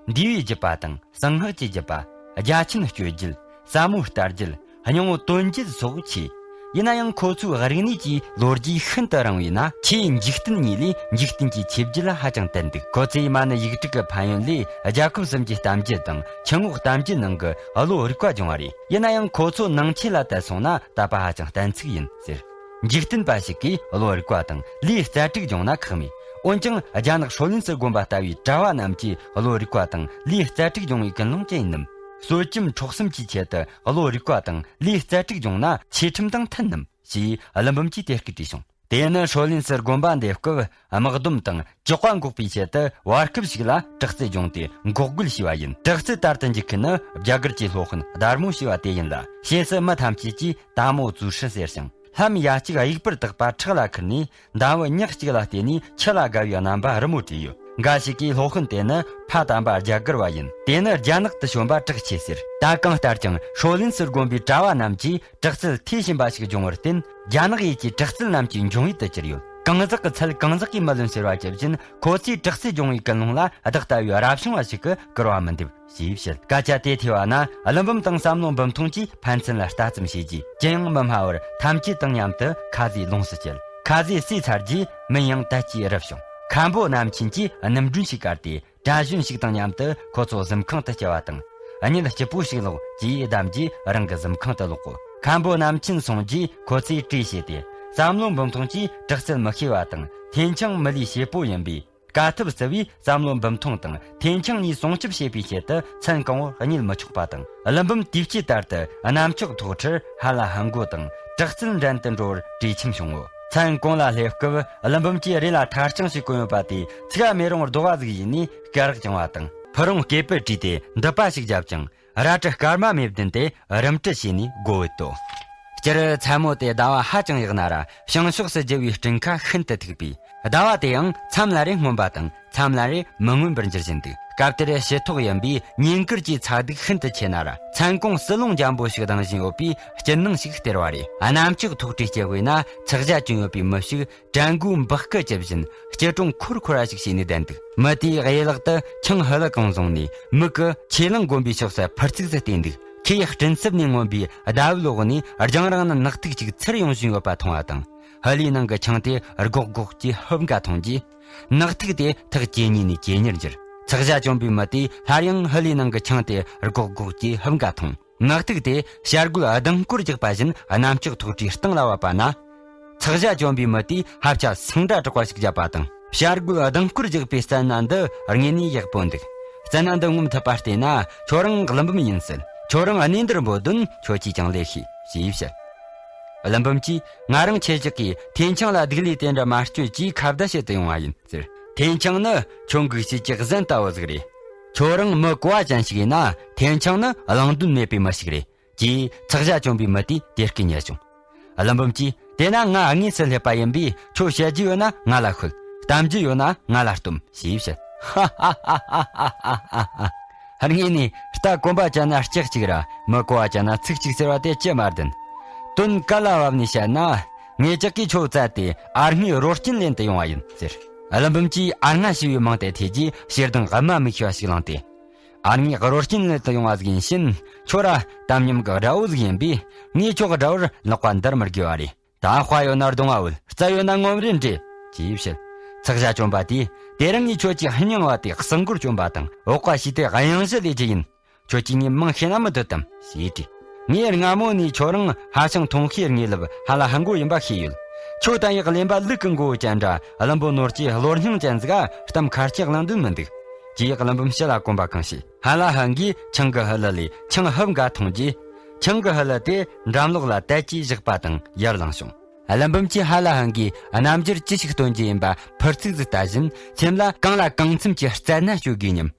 འདུས་པའི་རྒྱུད་པ་དང་གསང་སྔགས་ཀྱི་རྒྱུད་པ། རྒྱ་ཆེན་སྤྱོད་རྒྱུད། ཟབ་མོ་ལྟ་རྒྱུད། སྙིང་པོ་དོན་རྒྱུད་སོགས་ཆེ། ཡིན་ན་ཡང་ཁོ་ཚོའི་རིག་གནས་ཀྱི་ལོ་རྒྱུས་ཤིན་ཏུ་རིང་བས་ན། ཆེས་འཇིག་རྟེན་གཉིས་ལས་འཇིག་རྟེན་གྱི་ཆོས་བརྒྱུད་ལ་ཧ་ཅང་བརྟེན་འདུག་ཁོ་ཚོས་མ་ཎི་ཡིག་དྲུག་གི་ཕན་ཡོན་ལས་རྒྱལ་ཁབ་གསུམ་གྱི་གཏམ་རྒྱུད་དང་ཆུ་ངོགས་གཏམ་རྒྱུད་ནང་གི་བློ་རིག་པ་སྦྱོང་བ་རེད། ཡིན་ན་ཡང་ཁོ་ཚོ་ནང་ཆོས་ལ་དད་སོང་ན་དད་པ་ཧ་ཅང་གཏན་ཚིགས་ཡིན་ཟེར། འཇིག་རྟེན་པ་ཞིག་གིས་བློ་རིག་པ་དང་ལས་རྩལ་དྲུག་སྦྱོང་ན་ཁག་མེད། འོན་ཀྱང་རྒྱ་ནག་ཧྲོ་ལིན་སི་དགོན་པ་ལྟ་བུའི་གྲྭ་བ་རྣམས་ཀྱིས་བློ་རིག་པ་དང་ལས་རྩལ་དྲུག་སྦྱོང་བའི་ཀུན་སློང་ཅི་ཡིན་ནམ། གསོད་ཅིང་འཕྲོག་གསུམ་གྱི་ཆེད་དུ་བློ་རིག་པ་དང་ལས་རྩལ་དྲུག་སྦྱོང་ན་ཆོས་ཁྲིམས་དང་མཐུན་ནམ་ཞེས་ཀླུ་འབུམ་གྱིས་དེ་སྐད་དྲིས་བྱུང་། དེ་ནི་ཧྲོ་ལིན་སི་དགོན་པ་འདེབས་སྐབས་དམག་སྡོམ་དང་ཇག་པ་འགོག་པའི་ཆེད་དུ་བར་སྐབས་ཤིག་ལ་དྲག་རྩལ་སྦྱོང་སྟེ་འགོག་རྒོལ་བྱས་པ་ཡིན། དྲག་རྩལ་དར་དུ་འཇུག་མཁན་ནི་རྒྱ་གར་གྱི་སློབ་དཔོན་དར་མོ་ཞེས་པ་དེ་ཡིན་ལ། ཞེས་སུ་མི་ཐམས་ཅད་ཀྱིས་དར་མོ་ཙུའུ་ཧྲི་ཟེར་ཞིང་། ལྷམ་ཡ་གཅིག་གཡུག་པར་བཏགས་པ་ཁྲག་ལ་ཁུར་ནས་འདམ་བུ་ཉག་གཅིག་ལ་བལྟས་ནས་ཆུ་ལ་དགའ་བའི་རྣམ་པ་རི་མོ་བྲིས་ཡོད། འགའ་ཞིག་གིས་སློབ་དཔོན་དེ་ནི་ཕ་དམ་པ་རྒྱ་གར་བ་ཡིན། དེ་ནི་རྒྱ་ནག་ཏུ་བྱོན་པ་གྲགས་ཆེ་ཟེར། ད་གང་ལྟར་ཀྱང་ཧྲོ་ལིན་སི་དགོན་པའི་གྲྭ་བ་རྣམས་ཀྱིས་དྲག་རྩལ་མཐོ་ཞན་པ་ཞིག་སྦྱོང་བར་བརྟེན། རྒྱ་ནག་ཡུལ་གྱི་དྲག་རྩལ་རྣམས་ཀྱི་འབྱུང་ཡུལ་དུ་གྱུར་ཡོད། གང་ཟག་གི་ཚད་གང་ཟག་གིས་མི་ལོན་ཟེར་བ་ཇི་བཞིན། ཁོ་ཚོས་དྲག་རྩལ་སྦྱོང་བའི་ཀུན་སློང་ལ་བདག་ལྟ་བུའི་རབ་བྱུང་བ་ཞིག་གིས་བཀུར་བ་མི་འདེབས་ཞེས་བཤད། སྐད་ཆ་དེ་ཐོས་པ་ན་ཀླུ་འབུམ་དང་བསམ་བློ་འབུམ་ཐོང་གིས་ཕན་ཚུན་ལ་ལྟ་ཙམ་བྱས་རྗེས། ཅི་ཡང་མི་སྨྲ་བར་ཐམས་ཅད་དང་མཉམ་དུ་ཁ་ཟས་ལོངས་སུ་སྤྱད། ཁ་ཟས་ཟོས་ཚར་རྗེས་མིན་ཡང་དལ་གྱིས་རུབ་བྱུང་། མཁན་པོ་རྣམ་མཁྱེན་གྱིས་སྣུམ་སྒྲོན་ཞིག་བཀལ་ཏེ། དྲན་གཞོན་ཞིག་དང་མཉམ་དུ་ཁོ་ཚོ་གཟིམ་ཁང་དུ་བསྐྱལ་བ་དང་། གཉིད་སྐྱིད་པོ་ཞིག་ལོག་ཅེས་གདམས་རྗེས་རང་གི་གཟིམ་ཁང་དུ་ལོག་གོ། མཁན་པོ་རྣམ་མཁྱེན་སོང་རྗེས་ཁོ་ཚོས་གྲོས་བྱས་ཏེ། བསམ་བློ་འབུམ་ཐོང་གིས་དྲག་རྩལ་མི་ཤེས་པ་དང་འཐེན་འཆང་མི་ལུས་བྱེད་པོ་ཡིན་པས། དཀའ་ཐུབ་བརྩི་བས་བསམ་བློ་འབུམ་ཐོང་དང་འཐེན་འཆང་གཉིས་སྲུང་སྐྱོབ་བྱེད་པའི་ཆེད་དུ་མཚན་གང་བོར་གཉིད་མི་ཆོག་པ་དང་། ཀླུ་འབུམ་དུས་བཅད་ལྟར་དུ་གནམ་ལྕགས་ཐོག་ཁྲིར་ཧ་ལ་ཧ་མགོ་དང་དྲག་རྩལ་འགྲན་དུ་འགྲོ་བར་གྲོས་འཆམ་བྱུང་ངོ་། མཚན་གང་ལ་སླེབས་སྐབས་ཀླུ་འབུམ་གྱིས་རས་ལ་ཐར་རྐྱང་ཞིག་གོན་ཡོད་པ་དེ་ཚིག་མེ་རོང་རྡོ་བ་ཟིག་བཞིན་ནས་སྐེ་རགས་བཅིངས་པ་དང་། ཕུ་རུང་སྐེད་པར་དཀྲིས་ཏེ་མདུད་པ་ཞིག་བརྒྱབ་ཅིང་། རལ་གྲི་སྐར་མ་མེ་བདུན་ཏེ་རིམ་གྲི་བྱས་ནས་སྒོ་བུད་དོ། སྤྱིར་མཚན་མོ་དེ་ཟླ་བ་ཧ་ཅང་ཡག་ན་ར་བྱང་ཕྱོགས་སུ་རྒྱུ་བའི་སྤྲིན་ཁ་ཤིན་ཏུ་མཐུག་པས། ཟླ་བ་དེ་ཡང་མཚམས་ལ་རེ་སྔོན་པ་དང་མཚམས་ལ་རེ་མི་མངོན་པར་འགྱུར་བཞིན་འདུག་སྐབས་དེར་ཕྱི་ཐོག་ཡིན་པས་ཉིན་དཀར་གྱི་ཚ་གདུག་ཤིན་ཏུ་ཆེ་ན་ར། མཚན་གུང་བསིལ་རླུང་འཇམ་པོ་ཞིག་ལྡང་བཞིན་ཡོད་པས་སྐྱིད་སྣང་ཞིག་སྟེར་བ་རེད། གནམ་ལྕགས་ཐོག་ཁྲིའི་སྐྱེ་བོས་ན་ཚེགས་བརྒྱ་ཅུང་ཡོད་པའི་མི་ཞིག་བྲན་མགོའི་འབག་སྐུ་ཇི་བཞིན་སྐྱིལ་ཀྲུང་འཁོར་འཁོར་བ་ཞིག་བྱས་ནས་བསྡད་འདུག་མི་དེའི་གཡས་ལག་ཏུ་ཆང་ཧི་ལི་གང་བཟུང་ནས་མིག་གིས་ཆོས་གླིང་དགོན་པའི་ཕྱོགས་སུ་ཕར་ཚུགས་སུ་བལྟས་འདུག་ཁོས་སྤྲིན་གསེབ་ནས་མངོན་པའི་ཟླ་འོད་འོག་ནས་རྒྱང་རིང་ན་ནག་ཐིག་ཅིག་ཚུར་ཡོང་བཞིན་ཡོད་པ་མཐོང་བ་དང་། ཧི་ལིའི་ནང་གི་ཆང་དེ་སྒོག་སྒོག་གྱིས་ཧུབ་འགའ་འཐུང་རྗེས། ནག་ཐིག་དེ་ཐག་ཇེ་ཉེ་ནས་ཇེ་ཉེར་འགྱུར། ཚེགས་བརྒྱ་ཅུང་བའི་མི་དེས་སླར་ཡང་ཧི་ལིའི་ནང་གི་ཆང་དེ་སྒོག་སྒོག་གྱིས་ཧུབ་འགའ་འཐུང་། ནག་ཐིག་དེ་བྱ་རྒོད་ལྡིང་སྐོར་རྒྱག་པ་བཞིན་གནམ་ལྕགས་ཐོག་ཁྲིའི་སྟེང་ལ་བབས་པ་ན། ཚེགས་བརྒྱ་ཅུང་བའི་མི་དེས་ཧབ་ཆ་སིང་སྒྲ་གྲག་པ་ཞིག་བརྒྱབ་པ་དང་། བྱ་རྒོད་ལྡིང་སྐོར་རྒྱག་པའི་སྩལ་ན་འདི་དངོས་གནས་ཡག་པོ་འདུག་སྩལ་ན་འདི་ངོ་མ་ཐུབ་པ་བལྟས་ན་ཁྱོད་རང་ཀླུ་འབུམ་ཡིན་ཟེར། ཁྱོད་རང་གནས་འདིར་འབོད་དོན་ཁྱོད་ཀྱིས་ཀྱང་ལས་ཤེས་ཞེས་བཤད། ཀླུ་འབུམ་གྱིས་ང་རང་ཁྱེད་ཅག་གིས་འཐེན་འཆང་ལ་སྡིག་ལས་དེ་འདྲ་མ་སྤྱོད་ཅེས་ཁ་བརྡ་བྱེད་དུ་ཡོང་བ་ཡིན་ཟེར། འཐེན་འཆང་ནི་ཁྱོད་འགུག་བྱེད་ཀྱི་གཟན་ལྟ་བུ་ཟིག་རེད། ཁྱོད་རང་མི་གོ་བ་ཅན་ཞིག་ཡིན་ན་འཐེན་འཆང་ནི་བླང་དོན་མེད་པའི་མི་ཞིག་རེད། ཅེས་ཚེགས་བརྒྱ་ཅུང་བའི་མི་དེས་དེ་སྐད་ཉན་བྱུང་། ཀླུ་འབུམ་གྱིས་དེས་ན་ང་དངོས་སུ་སླེབས་པ་ཡིན་པས་ཁྱོད་བཤད་རྒྱུ་ཡོད་ན་ང་ལ་ཤོད། གཏམ་རྒྱུ་ཡོད་ན་ང་ལ་སྟོན་ཞེས་བཤད། ཧ་ཧ་ཧ། དངོས་ནས་རྟ་གོམ་པ་བཅད་ན་ལྕགས་གཅིག་ར་མི་གོ་བ་བཅད་ན་ཚིག་གཅིག་ཟེར་བ་དེ་ཅི་མ་བདེན། དོན་ག་ལ་བབ་ནས་བཤད་ན་ངེད་ཅག་གིས་ཁྱོད་བཙལ་ཏེ་ཨར་ངའི་རོ་རྐྱེན་ལེན་དུ་ཡོང་བ་ཡིན་ཟེར། ཀླུ་འབུམ་གྱིས་ཨར་ང་ཞེས་པའི་མིང་དེ་ཐོས་རྗེས་ཞེ་སྡང་དམའ་མི་ཤོས་ཤིག་ལངས་ཏེ། ཨར་ངའི་རོ་རྐྱེན་ལེན་དུ་ཡོང་བ་ཟིག་ཡིན་ཕྱིན་ཁྱོད་ར་དམ་ཉམས་ཀྱི་དགྲ་བོ་ཟིག་ཡིན་པས་ངས་ཁྱོད་ཀྱི་དགྲ་བོར་ལག་པ་འདར་མི་དགོས་པ་རེད། ད་དཔའ་ཡོད་ན་གདོང་བ་འུལ། རྩལ་ཡོད་ན་ངོམ་རེ་འདྲེ། ཅེས་བཤད། ཚེགས་བརྒྱ་ཅུང་བ་དེས་དེ་རིང་ངས་ཁྱོད་ཀྱི་སྙིང་བ་དེ་གསང་སྒོར་བཅོམ་པ་དང་འོག་པ་ཞིག་དེ་གཡང་གཞི་ལས་རྒྱུ་ཡིན། ཁྱོད་ཀྱིས་ངའི་མིང་ཤེས་ན་མི་འདོད་དམ་ཞེས་དྲིས། ངས་སྔ་མོ་ནས་ཁྱོད་རང་ཧ་ཅང་མཐོང་ཤེས་ངེས་ལབ་ཧ་ལ་ཧ་མགོ་ཡིན་པ་ཤེས་ཡོད། ཁྱོད་ལྟ་ཡག་གླེན་པ་ལུག་གི་མགོ་བོ་ཅན་འདྲ་བླུན་པོ་ནོར་སྐྱེས་བློ་སྙིང་ཅན་ཟིག་གཏམ་ཁ་ལྕེ་གླེང་འདོད་མི་འདུག་ཅེས་ཀླུ་འབུམ་ཕྱི་ལ་གོམ་པ་གང་བྱས། ཧ་ལ་ཧན་གྱིས་ཆང་གི་ཧི་ལི་ལས་ཆང་ཧུབ་འགའ་འཐུང་རྗེས། ཆང་གི་ཧི་ལི་དེ་འགྲམ་ལོགས་ལ་དལ་གྱིས་བཞག་པ་དང་ཡར་ལངས་བྱུང་། ཀླུ་འབུམ་གྱིས་ཧ་ལ་ཧན་གྱིས་རྣམ་འགྱུར་ཅི་ཞིག་སྟོན་རྒྱུ་ཡིན་པ་ཕུར་ཚུགས་སུ་ལྟ་བཞིན་སེམས་ལ་གང་ལ་གང་འཚམ་གྱི་རྩལ་སྣ་སྤྱོད་དགོས་སྙམ།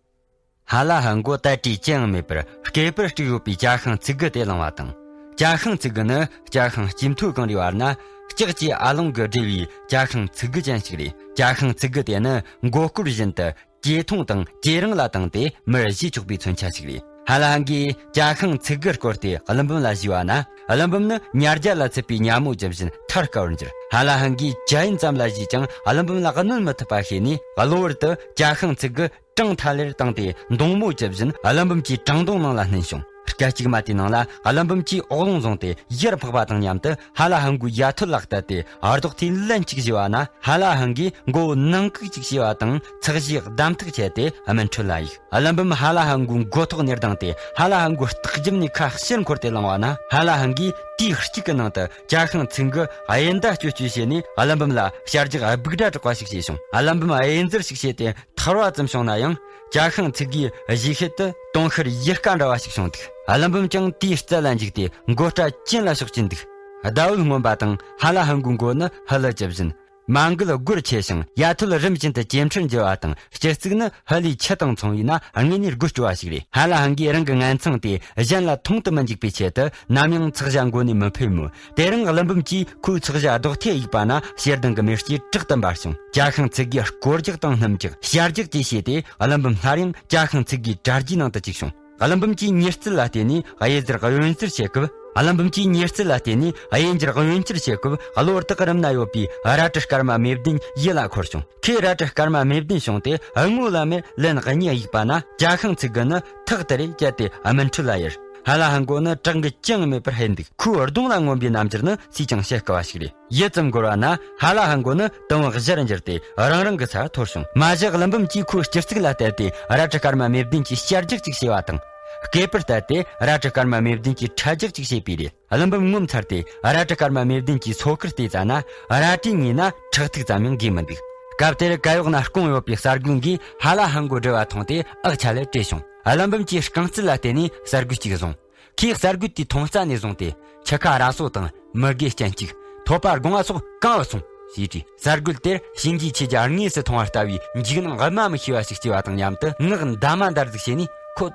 ཧ་ལ་ཧན་མགོ་དལ་བྲིས་ཅི་ཡང་མེད་པར་སྐེད་པར་བཀྲུས་ཡོད་པའི་ཇ་ཤང་ཚིག་གི་དེ་བླངས་པ་དང་། ཇ་ཤང་ཚིག་གི་ནི་ཇ་ཤང་སྐྱིད་མཐོ་གང་རེ་བར་ན་ལྕགས་ཀྱི་ཨ་ལོང་གིས་སྦྲེལ་བའི་ཇ་ཤང་ཚིག་གི་ཅན་ཞིག་རེད། ཇ་ཤང་ཚིག་གི་དེ་ནི་མགོ་སྐོར་བཞིན་དུ་ཇེ་ཐུང་དང་ཇེ་རིང་ལ་བཏང་སྟེ་མར་བཞེས་ཆོག་པའི་མཚོན་ཆ་ཞིག་རེད། ཧ་ལ་ཧན་གྱིས་ཇ་ཤང་ཚིག་གི་བསྐོར་ཏེ་ཀླུ་འབུམ་ལ་བཞེས་པ་ན། ཀླུ་འབུམ་ནི་ཉ་རྒྱ་ལ་ཚུད་པའི་ཉ་མོ་ཇི་བཞིན་ཐར་དཀའ་བར་འགྱུར། ཧ་ལ་ཧན་གྱིས་ཇ་ཡིན་ཙམ་ལ་བཞེས་ཀྱང་ཀླུ་འབུམ་ལ་གནོད་མི་ཐུབ་པ་ཤེས་ནས་གློ་བུར་དུ་ཇ་ཤང་ཚིག་གི་ བྲང་ཐ་ལེར་བཏང་སྟེ་མདུང་མོ་བཅུ་བཞིན་ཀླུ་འབུམ་གྱི་བྲང་གདོང་ནང་ལ་བསྣུན་བྱུང་། སྐད་ཅིག་མ་དེའི་ནང་ལ་ཀླུ་འབུམ་གྱིས་འོག་རླུང་བཟུང་སྟེ་ཡར་འཕགས་པ་དང་མཉམ་དུ་ཧ་ལ་ཧན་གོའི་ཡ་ཐོད་ལ་གཏད་དེ་རྡོག་ཐེ་ལན་གཅིག་བྱས་པ་ན། ཧ་ལ་ཧན་གྱིས་མགོ་བོ་ནང་བཀུག་ཅིག་བྱས་པ་དང་ཚགས་གཞུའི་གདམ་ཐག་ཆད་དེ་སྨིན་ཁྲོད་ལ་གཡུགས། ཀླུ་འབུམ་ཧ་ལ་ཧན་གོའི་མགོ་ཐོག་ནས་ལྡང་སྟེ་ཧ་ལ་ཧན་གོའི་ལྟག་རྒྱབ་ནས་ཁ་ཕྱིར་འཁོར་ཏེ་ལངས་པ་ན། ཧ་ལ་ཧན་གྱིས་དུས་གཅིག་གི་ནང་དུ་ཇ་ཤང་ཚིག་གིས་གཡུལ་མདའ་གཅོད་གཅོད་བྱས་ནས་ཀླུ་འབུམ་ལ་ཞལ་རྒྱགས་སྦུག་སྒྲ་གྲགས་པ་ཞིག་བྱས་བྱུང་། ཀླུ་འབུམ་གཡུལ་འཛེར་ཞིག་བྱས་ཏེ་ཐར་བ་ཙམ་བྱུང་ན་ཡང་ཇ་ཤང་ཚིག་གིས་གཞིས་ཤུལ་དུ་དུང་ཤར་ཡུལ་ཁ་འདྲ་བ་ཞིག་བྱུང་འདུག་ཀླུ་འབུམ་ཀྱང་དེའི་རྩ་ལ་འཇིགས་ཏེ་མགོ་སྐྲ་གྱེན་ལ་ཕྱོགས་ཀྱིན་འདུག་ཟླ་འོད་མངོན་པ་དང་ཧ་ལ་ཧན་གོའི་མགོ་ནི་ཧི་ལི་ཇི་བཞིན། མ་མགལ་སྒོར་ཆེ་ཞིང་ཡ་ཐོད་རིམ་བཞིན་དུ་ཇེ་འཕྲར་འགྱུར་བ་དང་། སྤྱི་གཙུག་ནི་ཧི་ལིའི་ཆུ་དང་མཚུངས་པས་ན་དངོས་གནས་དགོད་བྲོ་བ་ཞིག་རེད། ཧ་ལ་ཧན་གྱིས་རང་གི་ངན་མཚང་དེ་གཞན་ལ་མཐོང་དུ་མི་འཇུག་པའི་ཆེད་དུ་ནམ་ཡང་ཚགས་གཞའི་མགོ་ནས་མི་ཕེབས་མོད། དེ་རིང་ཀླུ་འབུམ་གྱིས་ཁོའི་ཚགས་གཞའི་རྡོག་ཐེ་གཡུགས་པ་ན་ཞེ་སྡང་གི་མེ་ལྕེ་དྲག་ཏུ་འབར་བྱུང་། ཇ་ཤང་ཚིག་གིས་སྐོར་རྒྱག་དང་སྣུམ་རྒྱག་ཞལ་རྒྱག་བཅས་བྱས་ཏེ་ཀླུ་འབུམ་སླར་ཡང་ཇ་ཤང་ཚིག་གི་དྲ་རྒྱའི་ནང་དུ་བཅུག་བྱུང་། ཀླུ་འབུམ་གྱིས་མྱུར་རྩལ་ལ་བརྟེན་ནས་གཡུལ་འཛེར་གཡུལ་འཛེར་བྱེད་སྐབས། ཀླུ་འབུམ་གྱིས་མྱུར་རྩལ་ལ་བརྟེན་ནས་གཡུལ་འགྱུར་གཡུལ་འགྱུར་བྱེད་སྐབས། གློ་བུར་དུ་རུམ་ན་ཡོད་པའི་རལ་གྲི་སྐར་མ་མེ་བདུན་ཡིད་ལ་འཁོར་བྱུང་། ཁོས་རལ་གྲི་སྐར་མ་མེ་བདུན་བྱུང་སྟེ་སྔོ་ལམ་མེར་ལན་གཉིས་གཡུགས་པ་ན། ཇ་ཤང་ཚིག་གིས་ནི་ཐག་དེ་རེ་བཅད་དེ་སྨིན་ཁྲོད་ལ་ཡར། ཧ་ལ་ཧན་གོ་ནི་བྲག་གི་ཅང་མེད་པར་ཧད་འདུག་ཁོའི་གདོང་ལ་མངོན་པའི་རྣམ་འགྱུར་ནི་སུས་ཀྱང་བཤད་དཀའ་བ་ཞིག་རེད། ཡུད་ཙམ་འགོར་བ་ན་ཧ་ལ་ཧན་གོ་ནི་དུམ་བུ་བཞི་རུ་འགྱུར་ཏེ་རང་རང་གི་སར་འཐོར་བྱུང་། མ་གཞི་ཀླུ་འབུམ་གྱིས་ཁོའི་སྤྱི་གཙུག་ལ་གཏད་དེ་རལ་གྲི་སྐར་མ་མེ་བདུན་གྱིས་ཞལ་རྒྱག་ཅིག་བྱས་པ་དང་། སྐེད་པར་གཏད་དེ་རལ་གྲི་སྐར་མ་མེ་བདུན་གྱིས་ཁྲ་རྒྱག་ཅིག་བྱས་པས་རེད། ཀླུ་འབུམ་ངོ་མཚར་ཏེ་རལ་གྲི་སྐར་མ་མེ་བདུན་གྱི་སོ་ཁར་བལྟས་ཙ་ན། རལ་གྲིའི་ངོས་ན་ཁྲག་ཐིགས་ཙམ་ཡང་འགོས་མི་འདུག་སྐབས་དེར་གད་འོག་ན་སྐུང་ཡོད་པའི་གསར་རྒོད་འགས་ཧ་ལ་ཧན་གོ་བསྒྲལ་བ་མཐོང་སྟེ་ཨག་ཆ་ལས་བྲོས་བྱུང་། ཀླུ་འབུམ་གྱིས་རྐང་རྩལ་ལ་བརྟེན་ནས་གསར་རྒོད་གཅིག་བཟུང་། ཁོས་གསར་རྒོད་དེའི་མཐོང་རྩ་ནས་བཟུང་སྟེ། ཁྱི་ཁ་ར་སོ་དང་མི་དགེ་སྤྱན་གཅིག་ཐོད་པ་སྒོང་བ་སོགས་གང་བུད་སོང་ཞེས་དྲིས། གསར་རྒོད་དེར་གཤིན་རྗེའི་ཆོས་རྒྱལ་དངོས་སུ་མཐོང་བ་ལྟ་བུའི་འཇིགས་སྣང་སྨྲ་མི་ཤེས་པ་ཞིག་སྐྱེས་པ་དང་མཉམ་དུ་ངག་འདར་མ་འདར་ཟིག་བྱས་ནས། ཁོ།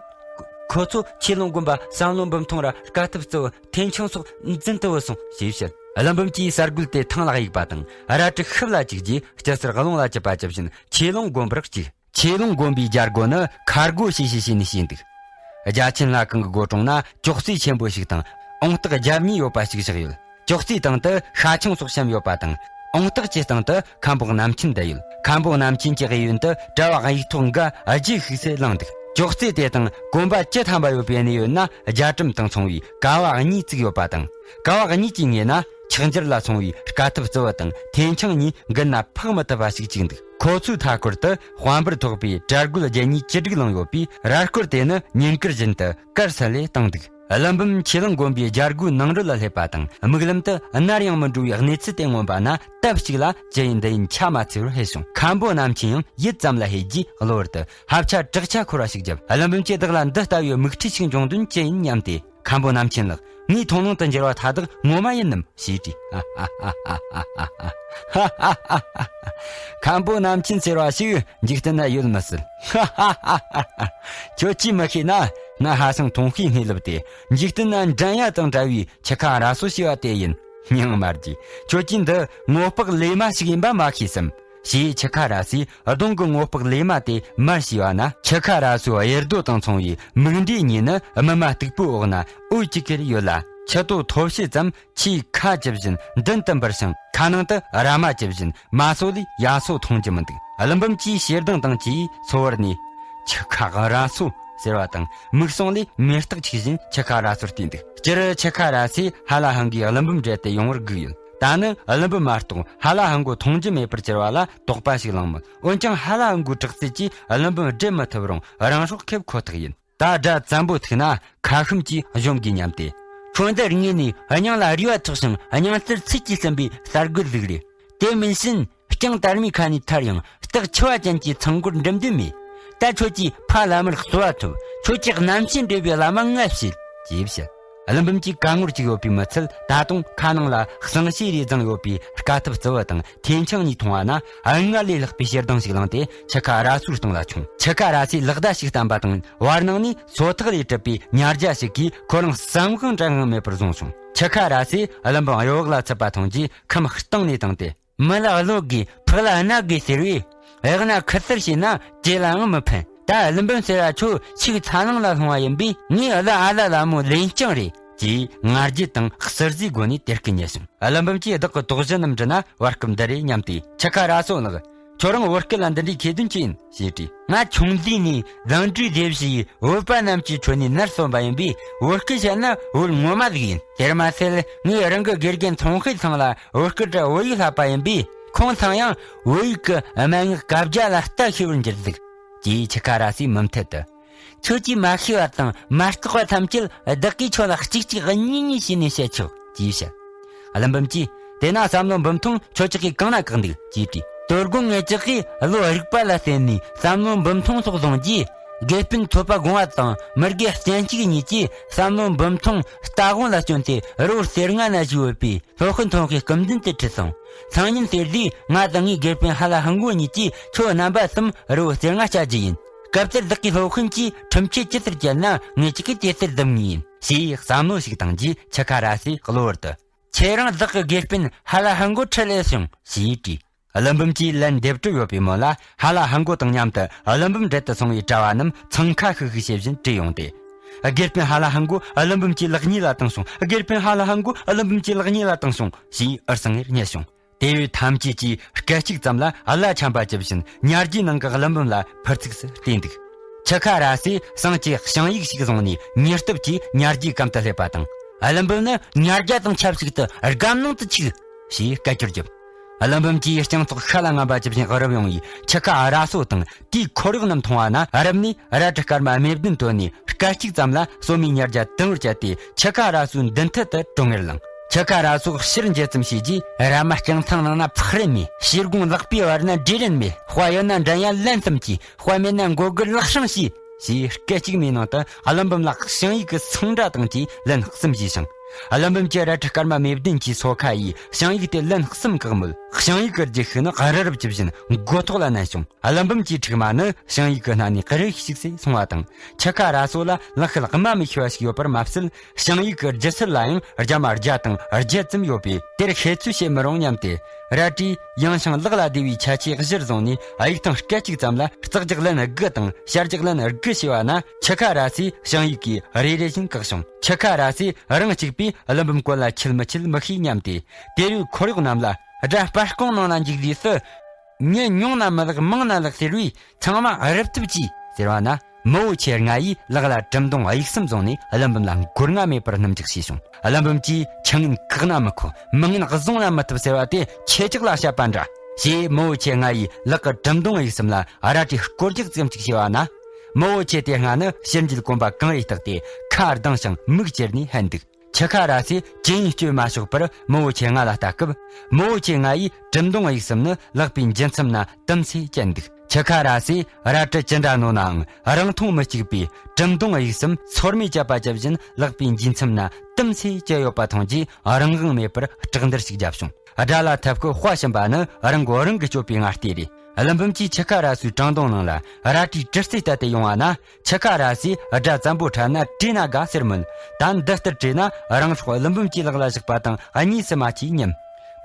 ཁོ་ཚོ་ཆོས་ལུང་དགོན་པ་བསམ་བློ་འབུམ་ཐོང་ར་དཀའ་ཐུབ་གཙོ་བོ་ཐེན་ཆང་སོགས་འཛིན་དུ་བུད་སོང་ཞེས་བཤད། ཀླུ་འབུམ་གྱིས་གསར་རྒོད་དེ་ཐང་ལ་གཡུགས་པ་དང་རལ་གྲི་ཤུབས་ལ་བཅུག་རྗེས་སྤྱི་སར་རླུང་ལ་བཅུག་པ་ཇི་བཞིན་ཆོས་ལུང་དགོན་པར་བཅུག་ཆོས་ལུང་དགོན་པའི་རྒྱལ་སྒོ་ནི་ཁ་སྒོ་ཕྱེ་ཕྱེ་བྱས་ནས་ཕྱེས་འདུག་རྒྱ་ཆེན་ལྷ་ཁང་གི་སྒོ་དྲུང་ན་ཅོག་ཙེ་ཆེན་པོ་ཞིག་དང་འོང་སྟེགས་བརྒྱབ་གཉིས་ཡོད་པ་ཞིག་བཞག་ཡོད། ཅོག་ཙེའི་སྟེང་དུ་ཤ་ཆང་སོགས་བཤམས་ཡོད་པ་དང་། འོང་སྟེགས་ཀྱི་སྟེང་དུ་མཁན་པོ་རྣམ་མཁྱེན་བསྡད་ཡོད། མཁན་པོ་རྣམ་མཁྱེན་གྱི་གཡས་གཡོན་དུ་གྲྭ་བ་གཡུག་ཐོག་འགའ་རྗེས་ཤུགས་སུ་ལངས་འདུག་ཅོག་ཙེ་དེ་དང་གོམ་པ་བཅུ་ཐམ་པ་ཡོད་པའི་གནས་ཡོད་ན་རྒྱ་གྲམ་དང་མཚུངས་པའི་ཀ་བ་གཉིས་བཙུགས་ཡོད་པ་དང་། ཀ་བ་གཉིས་ཀྱི་ངོས་ན་ཕྱག་འགྱུར་ལ་སོང་བའི་དཀའ་ཐུབ་གཙོ་བོ་དང་ཐེན་ཆང་གཉིས་མགུལ་ན་འཕགས་མི་ཐུབ་པ་ཞིག་བཅུག་འདུག་ཁོ་ཚོའི་མཐའ་སྐོར་དུ་དཔལ་འབར་ཐོགས་པའི་གྲལ་རྒོད་བརྒྱད་གཉིས་ཅི་དྲུག་ལངས་ཡོད་པས། རལ་སྐོར་དེ་ནི་ཉིན་དཀར་བཞིན་དུ་དཀར་སིལ་ལེ་བཏང་འདུག་ཀླུ་འབུམ་ཆོས་ལུང་དགོན་པའི་རྒྱལ་སྒོའི་ནང་རོལ་ལ་སླེབས་པ་དང་། མིག་ལམ་དུ་ནར་ཡང་མི་འགྲོ་བའི་གནས་ཚུལ་དེ་མངོན་པ་ན། སྟབས་གཅིག་ལ་ཅི་ཡིན་འདི་ཡིན་ཆ་མ་འཚལ་བར་ཧད་བྱུང་། མཁན་པོ་རྣམ་མཁྱེན་ཡང་ཡུད་ཙམ་ལ་ཧད་རྗེས་གློ་བུར་དུ་ཧབ་ཆ་བྲག་ཆ་འཁོར་བ་ཞིག་བརྒྱབ། ཀླུ་འབུམ་གྱིས་བདག་ལ་འདི་ལྟ་བུའི་མིག་འཕྲུལ་ཞིག་འབྱུང་དོན་ཅི་ཡིན་སྙམ་སྟེ། མཁན་པོ་རྣམ་མཁྱེན་ལགས། ངའི་མཐོང་སྣང་དུ་འགྱུར་བ་མཐའ་དག་ངོ་མ་ཡིན་ནམ་ཞེས་དྲིས། མཁན་པོ་རྣམ་མཁྱེན་ཟེར་བ་ཞིག་འཇིག་རྟེན་ན་ཡོད་མི་སྲིད། ཁྱོད་ཀྱིས་མི་ཤེས་ན། ང་ཧ་སང་མཐོང་ཤེས་ངེས་ལབ་སྟེ། འཇིག་རྟེན་ན་འགྲན་ཡ་དང་འདྲ་བའི་ཁྱི་ཁ་ར་སོ་ཞེས་པ་དེ་ཡིན། སྙིང་མ་རྗེ། ཁྱོད་ཀྱིས་འདི་ངོ་ལྤགས་ལས་མ་ཞིག་ཡིན་པ་མ་ཤེས་སམ། ཞེས་ཁྱི་ཁ་ར་སོས་གདོང་གི་ངོ་ལྤགས་ལས་མ་དེ་མར་ཞུས་པ་ན། ཁྱི་ཁ་ར་སོའི་གཡེར་རྡོ་དང་མཚུངས་པའི་མིག་འབྲས་གཉིས་ནི་སྨིན་མ་སྟུག་པོའི་འོག་ན་འོད་ཅིག་གེར་ཡོད་ལ། ཁྱི་ཏོ་ཐོ་བྱེད་ཙམ་ཆེས་ཁ་ཇི་བཞིན་མདུན་དུ་འབུར་ཞིང་། ཁ་ནང་དུ་ར་མ་ཇི་བཞིན་མ་སོ་ལས་ཡ་སོ་མཐོང་རྒྱུ་མི་འདུག་ཀླུ་འབུམ་གྱིས་ཞེ་སྡང་དང་བཅས་ཚོར་བ་ནས། ཁྱི་ཁ་ར་སོ་ཟེར་བ་དང་། མིག་ཟུང་ལས་མེ་སྟག་ཆགས་བཞིན་ཁྱི་ཁ་ར་སོར་བལྟས་འདུག་སྤྱིར་ཁྱི་ཁ་ར་སོས་ཧ་ལ་ཧང་གིས་ཀླུ་འབུམ་བསྒྲལ་ཏེ་ཡོང་བར་སྒུག་ཡོད། ད་ནི་ཀླུ་འབུམ་མ་གཏོགས་ཧ་ལ་ཧང་གོ་མཐོང་རྒྱུ་མེད་པར་གྱུར་བ་ལ་དོགས་པ་ཞིག་ལངས་མོད། འོན་ཀྱང་ཧ་ལ་ཧང་གོའི་དྲག་རྩལ་གྱིས་ཀླུ་འབུམ་བསྒྲལ་མི་ཐུབ་རུང་རང་སྲོག་ཁེབས་ཁོ་ཐག་ཡིན། ད་དགྲ་བཙན་པོ་ཐུག་ན་ཁ་ཤུམ་གྱིས་གཞོམ་དགོས་སྙམ་སྟེ། ཁྱོད་འདི་དངོས་ནས་སྙིང་ལ་རུས་པ་ཐོགས་ཤིང་སྙིང་རྩར་ཚིལ་གྱིས་ཟིན་པའི་གསར་རྒོད་ཟིག་རེད། དེ་མིན་ཕྱིན་རྐྱང་དར་མའི་ཁ་ནས་ཐར་ཡང་སྟག་འཕྱི་བ་ཅན་གྱི་ཚང་མགོར་འགྲིམ་འདོད་མེད། ད་ཁྱོད་ཀྱིས་ཕ་བླ་མར་གསོལ་བ་ཐོབ། ཁྱོད་ཀྱི་རྣམ་ཤེས་འདྲེས་པའི་བླ་མ་ང་བྱེད། ཅེས་བཤད། ཀླུ་འབུམ་གྱི་ཁ་ངོར་བཅུག་ཡོད་པའི་མི་ཚད་ད་དུང་ཁ་ནང་ལ་གསང་ཤེས་རེ་བརྫངས་ཡོད་པའི་དཀའ་ཐུབ་གཙོ་བོ་དང་ཐེན་ཆང་གཉིས་མཐོང་བ་ན། སྔར་ལས་ལྷག་པའི་ཞེ་སྡང་ཞིག་ལངས་ཏེ་ཁྱི་ཁ་ར་སོའི་སྟེང་ལ་མཆོངས། ཁྱི་ཁ་ར་སོས་ལག་བརྡ་ཞིག་བསྟན་པ་དང་། བར་སྣང་ནས་སོ་ཐག་ལས་གྲུབ་པའི་ཉ་རྒྱ་ཞིག་གིས་ཁོ་རང་བསམ་དབང་དྲན་དབང་མེད་པར་བཟུང་བྱུང་། ཁྱི་ཁ་ར་སོས་ཀླུ་འབུམ་གཡོ་འོག་ལ་ཚུད་པ་མཐོང་རྗེས་ཁམས་གཏིང་ནས་བཏང་སྟེ། མི་ལ་བློ་དགོས་ཕག་ལ་རྣ་དགོས་ཟེར་བས། གཡག་ན་ཁུ་སིར་བྱས་ན་ཅི་ལའང་མི་ཕན། ད་ཀླུ་འབུམ་ཟེར་བ་ཁྱོད་ཆིག་ཚ་ནང་ལ་ལྷུང་བ་ཡིན་པས། ངའི་ཀླུ་ཨ་ལ་ལ་མོ་ལན་རྐྱང་རེད། ཅེས་ང་རྒྱལ་དང་གསེར་བཟོའི་སྒོ་ནས་དེ་སྐད་ཉན་ཞིང་། ཀླུ་འབུམ་གྱིས་བདག་གི་དོགས་གཞི་རྣམས་དྲིས་ན་བར་སྐབས་འདི་རེད་སྙམ་སྟེ། ཁྱི་ཁ་ར་སོ་ལགས། ཁྱོད་རང་བོད་སྐད་ལ་འདི་འདྲའི་ཁེ་ཕན་ཅི་ཡིན་ཞེས་དྲིས། ང་ཆུང་དུས་ནས་བཟང་སྤྲུལ་སྡེ་བཞི་ཡི་བོད་པ་རྣམས་ཀྱི་ཁྲོད་ནས་ནར་སོན་པ་ཡིན་པས། བོད་སྐད་བཤད་ན་བོད་ངོ་མ་ཟིག་ཡིན། དེར་མ་ཟད་ངས་རང་གི་དགེ་རྒན་ཚོང་དཔོན་ཚང་ལ་བོད་སྐད་དྲ་བོད་ཡིག་བསླབ་པ་ཡིན་པས། ཁོང་ཚང་ཡང་བོད་ཡིག་གི་མན་ངག་བཀའ་རྒྱ་ལ་ལྟ་ཤེས་པར་འགྱུར་ཟིག་ཅེས་ཆི་ཁ་ར་སིའི་མུ་མཐུད་དུ། ཁྱོད་ཀྱིས་མ་ཤེས་པ་དང་མ་རྟོགས་པ་ཐམས་ཅད་བདག་གིས་ཁྱོད་ལ་གཅིག་གཅིག་གཉིས་གཉིས་བྱས་ནས་བཤད་ཆོག་ཅེས་བཤད། ཀླུ་འབུམ་གྱིས། དེས་ན་བསམ་བློ་འབུམ་ཐུང་ཁྱོད་ཅག་གིས་གང་ན་བཀག་འདུག་ཅེས་དྲིས། དོ་དགོང་ངེད་ཅག་གིས་བློ་རིག་པ་ལ་བརྟེན་ནས་བསམ་བློ་འབུམ་ཐུང་སོགས་བཟུང་རྗེས། དགེ་སྤུན་ཐོད་པ་དགོངས་པ་དང་མི་དགེ་སྤྱན་གཅིག་གཉིས་ཀྱིས་བསམ་བློ་འབུམ་ཐུང་རྟ་དབང་ལ་བསྐྱོན་ཏེ་རི་བོ་གསེར་རྔ་ན་བཞུགས་ཡོད་པའི། སློབ་དཔོན་ཐོན་ཁའི་སྐུ་མདུན་དུ་ཁྲིད་སོང་། སང་ཉིན་དེར་དུས་ང་དང་ངའི་དགེ་སྤུན་ཧ་ལ་ཧ་མགོ་གཉིས་ཀྱིས་ཁྱོད་རྣམ་པ་གསུམ་རི་བོ་རྩེ་ལྔ་བསྐྱལ་རྒྱུ་ཡིན། སྐབས་དེར་བདག་གིས་སློབ་དཔོན་གྱིས་ཁྲིམས་ཆད་ཇི་ལྟར་བཅད་ན་ངེད་ཅག་གིས་དེ་ལྟར་སྡུམ་ངེས་ཡིན། ཞེས་བསམ་བློ་ཞིག་བཏང་རྗེས་ཆུ་ཁ་ར་སའི་གློ་བུར་དུ། ཁྱེད་རང་བདག་གི་དགེ་སྤུན་ཧ་ལ་ཧ་མགོ་ཁྲིད་ལས་སོང་ཞེས་དྲིས། ཀླུ་འབུམ་གྱིས་ལན་འདེབས་གྲབས་ཡོད་པའི་མོད་ལ། ཧ་ལ་ཧ་མགོ་དང་མཉམ་དུ་ཀླུ་འབུམ་འབྲེལ་དུ་སོང་བའི་གྲྭ་བ་རྣམས་འཚང་ཁ་ཤིག་ཤིག་བྱེད་བཞིན་བྲོས་ཡོང་སྟེ། དགེ་སྤུན་ཧ་ལ་ཧ་མགོ་ཀླུ་འབུམ་གྱི་ལག་གཉིས་ལ་བཏིང་སོང་། དགེ་སྤུན་ཧ་ལ་ཧ་མགོ་ཀླུ་འབུམ་གྱི་ལག་གཉིས་ལ་བཏིང་སོང་ཞེས་ཨུ་སང་ངེར་སྙད་བྱུང་། དེ་ཡུལ་ཐམས་ཅད་ཀྱིས་སྐད་ཅིག་ཙམ་ལ་གླ་ཆམ་པ་ཇི་བཞིན་ཉ་རྒྱུའི་ནང་གི་ཀླུ་འབུམ་ལ་ཕུར་ཚུགས་སུ་བལྟས་འདུག་ཆུ་ཁ་ར་སའི་སང་གཅིག་ཞིང་ཡིག་ཞིག་བཟུང་ནས་ཉེར་སྟབས་ཀྱིས་ཉ་རྒྱུའི་གམ་དུ་སླེབས་པ་དང་། ཀླུ་འབུམ་ནི་ཉ་རྒྱ་དང་ཆབས་ཅིག་ཏུ་སྒམ་ནང་དུ་ཆུག་ཞེས་སྐད་ཅོར་བརྒྱབ། ཀླུ་འབུམ་གྱིས་སྤྱང་ཚོགས་ཤ་ལ་རྔམ་པ་ཇི་བཞིན་རུབ་ཡོང་བའི་ཆུ་ཁ་ར་སོ་དང་དེའི་འཁོར་གཡོག་རྣམས་མཐོང་བ་ན། རབ་ནས་རལ་གྲི་སྐར་མ་རྨེ་བདུན་བཏོན་ནས་སྐད་ཅིག་ཙམ་ལ་སོ་མའི་ཉ་རྒྱ་དུམ་བུར་བཅད་དེ་ཆུ་ཁ་ར་སོའི་མདུན་ཐད་དུ་གྲོ་ངེར་ལངས། ཆུ་ཁ་ར་སོ་ཕྱིར་འགྱེལ་ཙམ་བྱས་རྗེས། ར་མ་རྐྱང་ཐང་ནང་ན་ཕག་རེ་མེད། ཕྱི་དགོང་ལག་པའི་བར་ན་འབྲས་རན་མེད། དཔའ་ཡོད་ན་འགྲན་ཡ་ལན་ཙམ་གྱིས། དཔའ་མེད་ན་མགོ་སྒུར་ལག་ཤང་བྱས། ཞེས་སྐད་ཅིག་མའི་ནང་དུ་ཀླུ་འབུམ་ལ་ཞིང་ཡིག་གི་སིང་སྒྲ་དང་བཅས་ལན་གསུམ་བྱས་ཤིང་། ཀླུ་འབུམ་གྱི་རལ་གྲི་སྐར་མ་རྨེ་བདུན་གྱི་སོ་ཁ་ཡིས་ཞིང་ཡིག་དེ་ལན་གསུམ་བཀག་མོད། ཞིང་ཡིག་གི་རྒྱུ་ཤུགས་ནི་རི་རབ་ཇི་བཞིན་མགོ་ཐོག་ལ་མནན་བྱུང་། ཀླུ་འབུམ་གྱི་མཁྲིག་མ་ནི་ཞིང་ཡིག་གི་སྣ་ནས་རེ་ཞིག་སེ་སོང་བ་དང་། ཆུ་ཁ་ར་སོ་ལ་ལག་ཤེད་གནམ་མེད་ས་མེད་ཞིག་ཡོད་པར་མ་ཟད། ཞིང་ཡིག་གི་སྒྱུ་རྩལ་ལ་ཡང་རྒྱ་མ་བརྒྱ་དང་བརྒྱད་ཙམ་ཡོད་པས་དེར་ཤེས་ཚོད་བྱེད་མི་རུང་སྙམ་སྟེ། རལ་གྲིས་ཡང་ཞིང་ལག་ལ་བསྡུས་པའི་ཆ་ཆེ་གཞིར་བཟུང་ནས་ཡིག་ཐང་སྐད་ཅིག་ཙམ་ལ་རྩག་རྒྱག་ལན་དགུ་དང་ཞར་རྒྱག་ལན་དགུ་བྱས་པ་ན། ཆུ་ཁ་ར་སའི་ཞིང་ཡིག་གིས་རེ་རེ་བཞིན་བཀག་བྱུང་། ཆུ་ཁ་ར་སའི་རང་གཅིག་པས་ཀླུ་འབུམ་གོ་ལ་ཆུད་མི་ཆུད་མི་ཤེས་སྙམ་སྟེ། དེར་ཡོད་འཁོར་གཡོག་རྣམས་ལ། དགྲ་སྤར་རྐང་ནང་ལ་འཇུག་དུས་སུ། མྱི་ཉུང་ན་མི་ལེགས་མང་ན་ལེགས་ཟེར་བས། ཚང་མ་རུབ་ཐུབ་ཀྱིས་ཟེར་བ་ན། མི་བོ་ཆེ་ལྔ་ཡིས་ལག་ལ་གྲུ་མདུང་དབྱུག་གསུམ་བཟུང་ནས་ཀླུ་འབུམ་ལ་མགོ་རྔ་མེད་པར་སྣུམ་འཇོག་བྱས་བྱུང་། ཀླུ་འབུམ་གྱིས་ཁྱི་ངན་བཀག་ན་མི་ཁོ། མི་ངན་བཟུང་ན་མི་ཐུབ་ཟེར་བ་དེ་ཁྱེད་ཅག་ལ་བཤད་པ་འདྲ། ཞེས་མི་བོ་ཆེ་ལྔ་ཡིས་ལག་གི་གྲུ་མདུང་དབྱུག་གསུམ་ལ་རལ་གྲིའི་སྐོར་རྒྱག་ཙམ་ཅིག་བྱས་པ་ན། མི་བོ་ཆེ་དེ་ལྔ་ནི་ཕྱི་འགྱེལ་གོམ་པ་གང་རེ་བཏགས་ཏེ་ཁ་གདངས་ཤིང་མིག་ཅེར་ནས་ལྷན་འདུག་ཆུ་ཁ་ར་སའི་ཅི་ཡིན་སྐྱོན་མ་ཕྱོགས་པར་མི་བོ་ཆེ་ལྔ་ལ་ལྟ་སྐབས། མི་བོ་ཆེ་ལྔ་ཡིས་གྲུ་མདུང་དབྱུག་གསུམ་ནི་ལག་པའི་འཇིན་ཚམ་ན་དུམ་སེ་བཅད་འདུག་ཆུ་ཁ་ར་སའི་རལ་གྲི་ཅི་འདྲ་རྣོ་ནའང་རིང་ཐུང་མི་གཅིག་པས་གྲུ་མདུང་དབྱུག་གསུམ་སོར་མོས་བཅད་པ་ཇི་བཞིན་ལག་པའི་འཇིན་ཚམ་ན་དུམ་སེ་བཅད་ཡོད་པ་མཐོང་རྗེས་རང་དབང་མེད་པར་སྐྲག་འདར་ཞིག་བརྒྱབ་བྱུང་། དགྲ་ལ་ཐབས་ཁུ་དཔའ་ཞུམ་པ་ནི་རང་མགོ་རང་གིས་གཅོད་པའི་ངར་ལྟས་རེད། ཀླུ་འབུམ་གྱིས་ཆུ་ཁ་ར་སའི་བྲང་གདོང་ནང་ལ་རལ་གྲིའི་གྲི་རྩེ་གཏད་དེ་ཡོང་བ་ན། ཆུ་ཁ་ར་སའི་དགྲ་བཙན་པོ་ཁྲིད་ན་བྲོས་ན་དགའ་ཟེར་མོད། ད་འདི་ལྟར་བྲོས་ན་རང་སྲོག་ཀླུ་འབུམ་གྱི་ལག་ལ་བཞག་པ་དང་གཉིས་སུ་མ་མཆིས་སྙམ།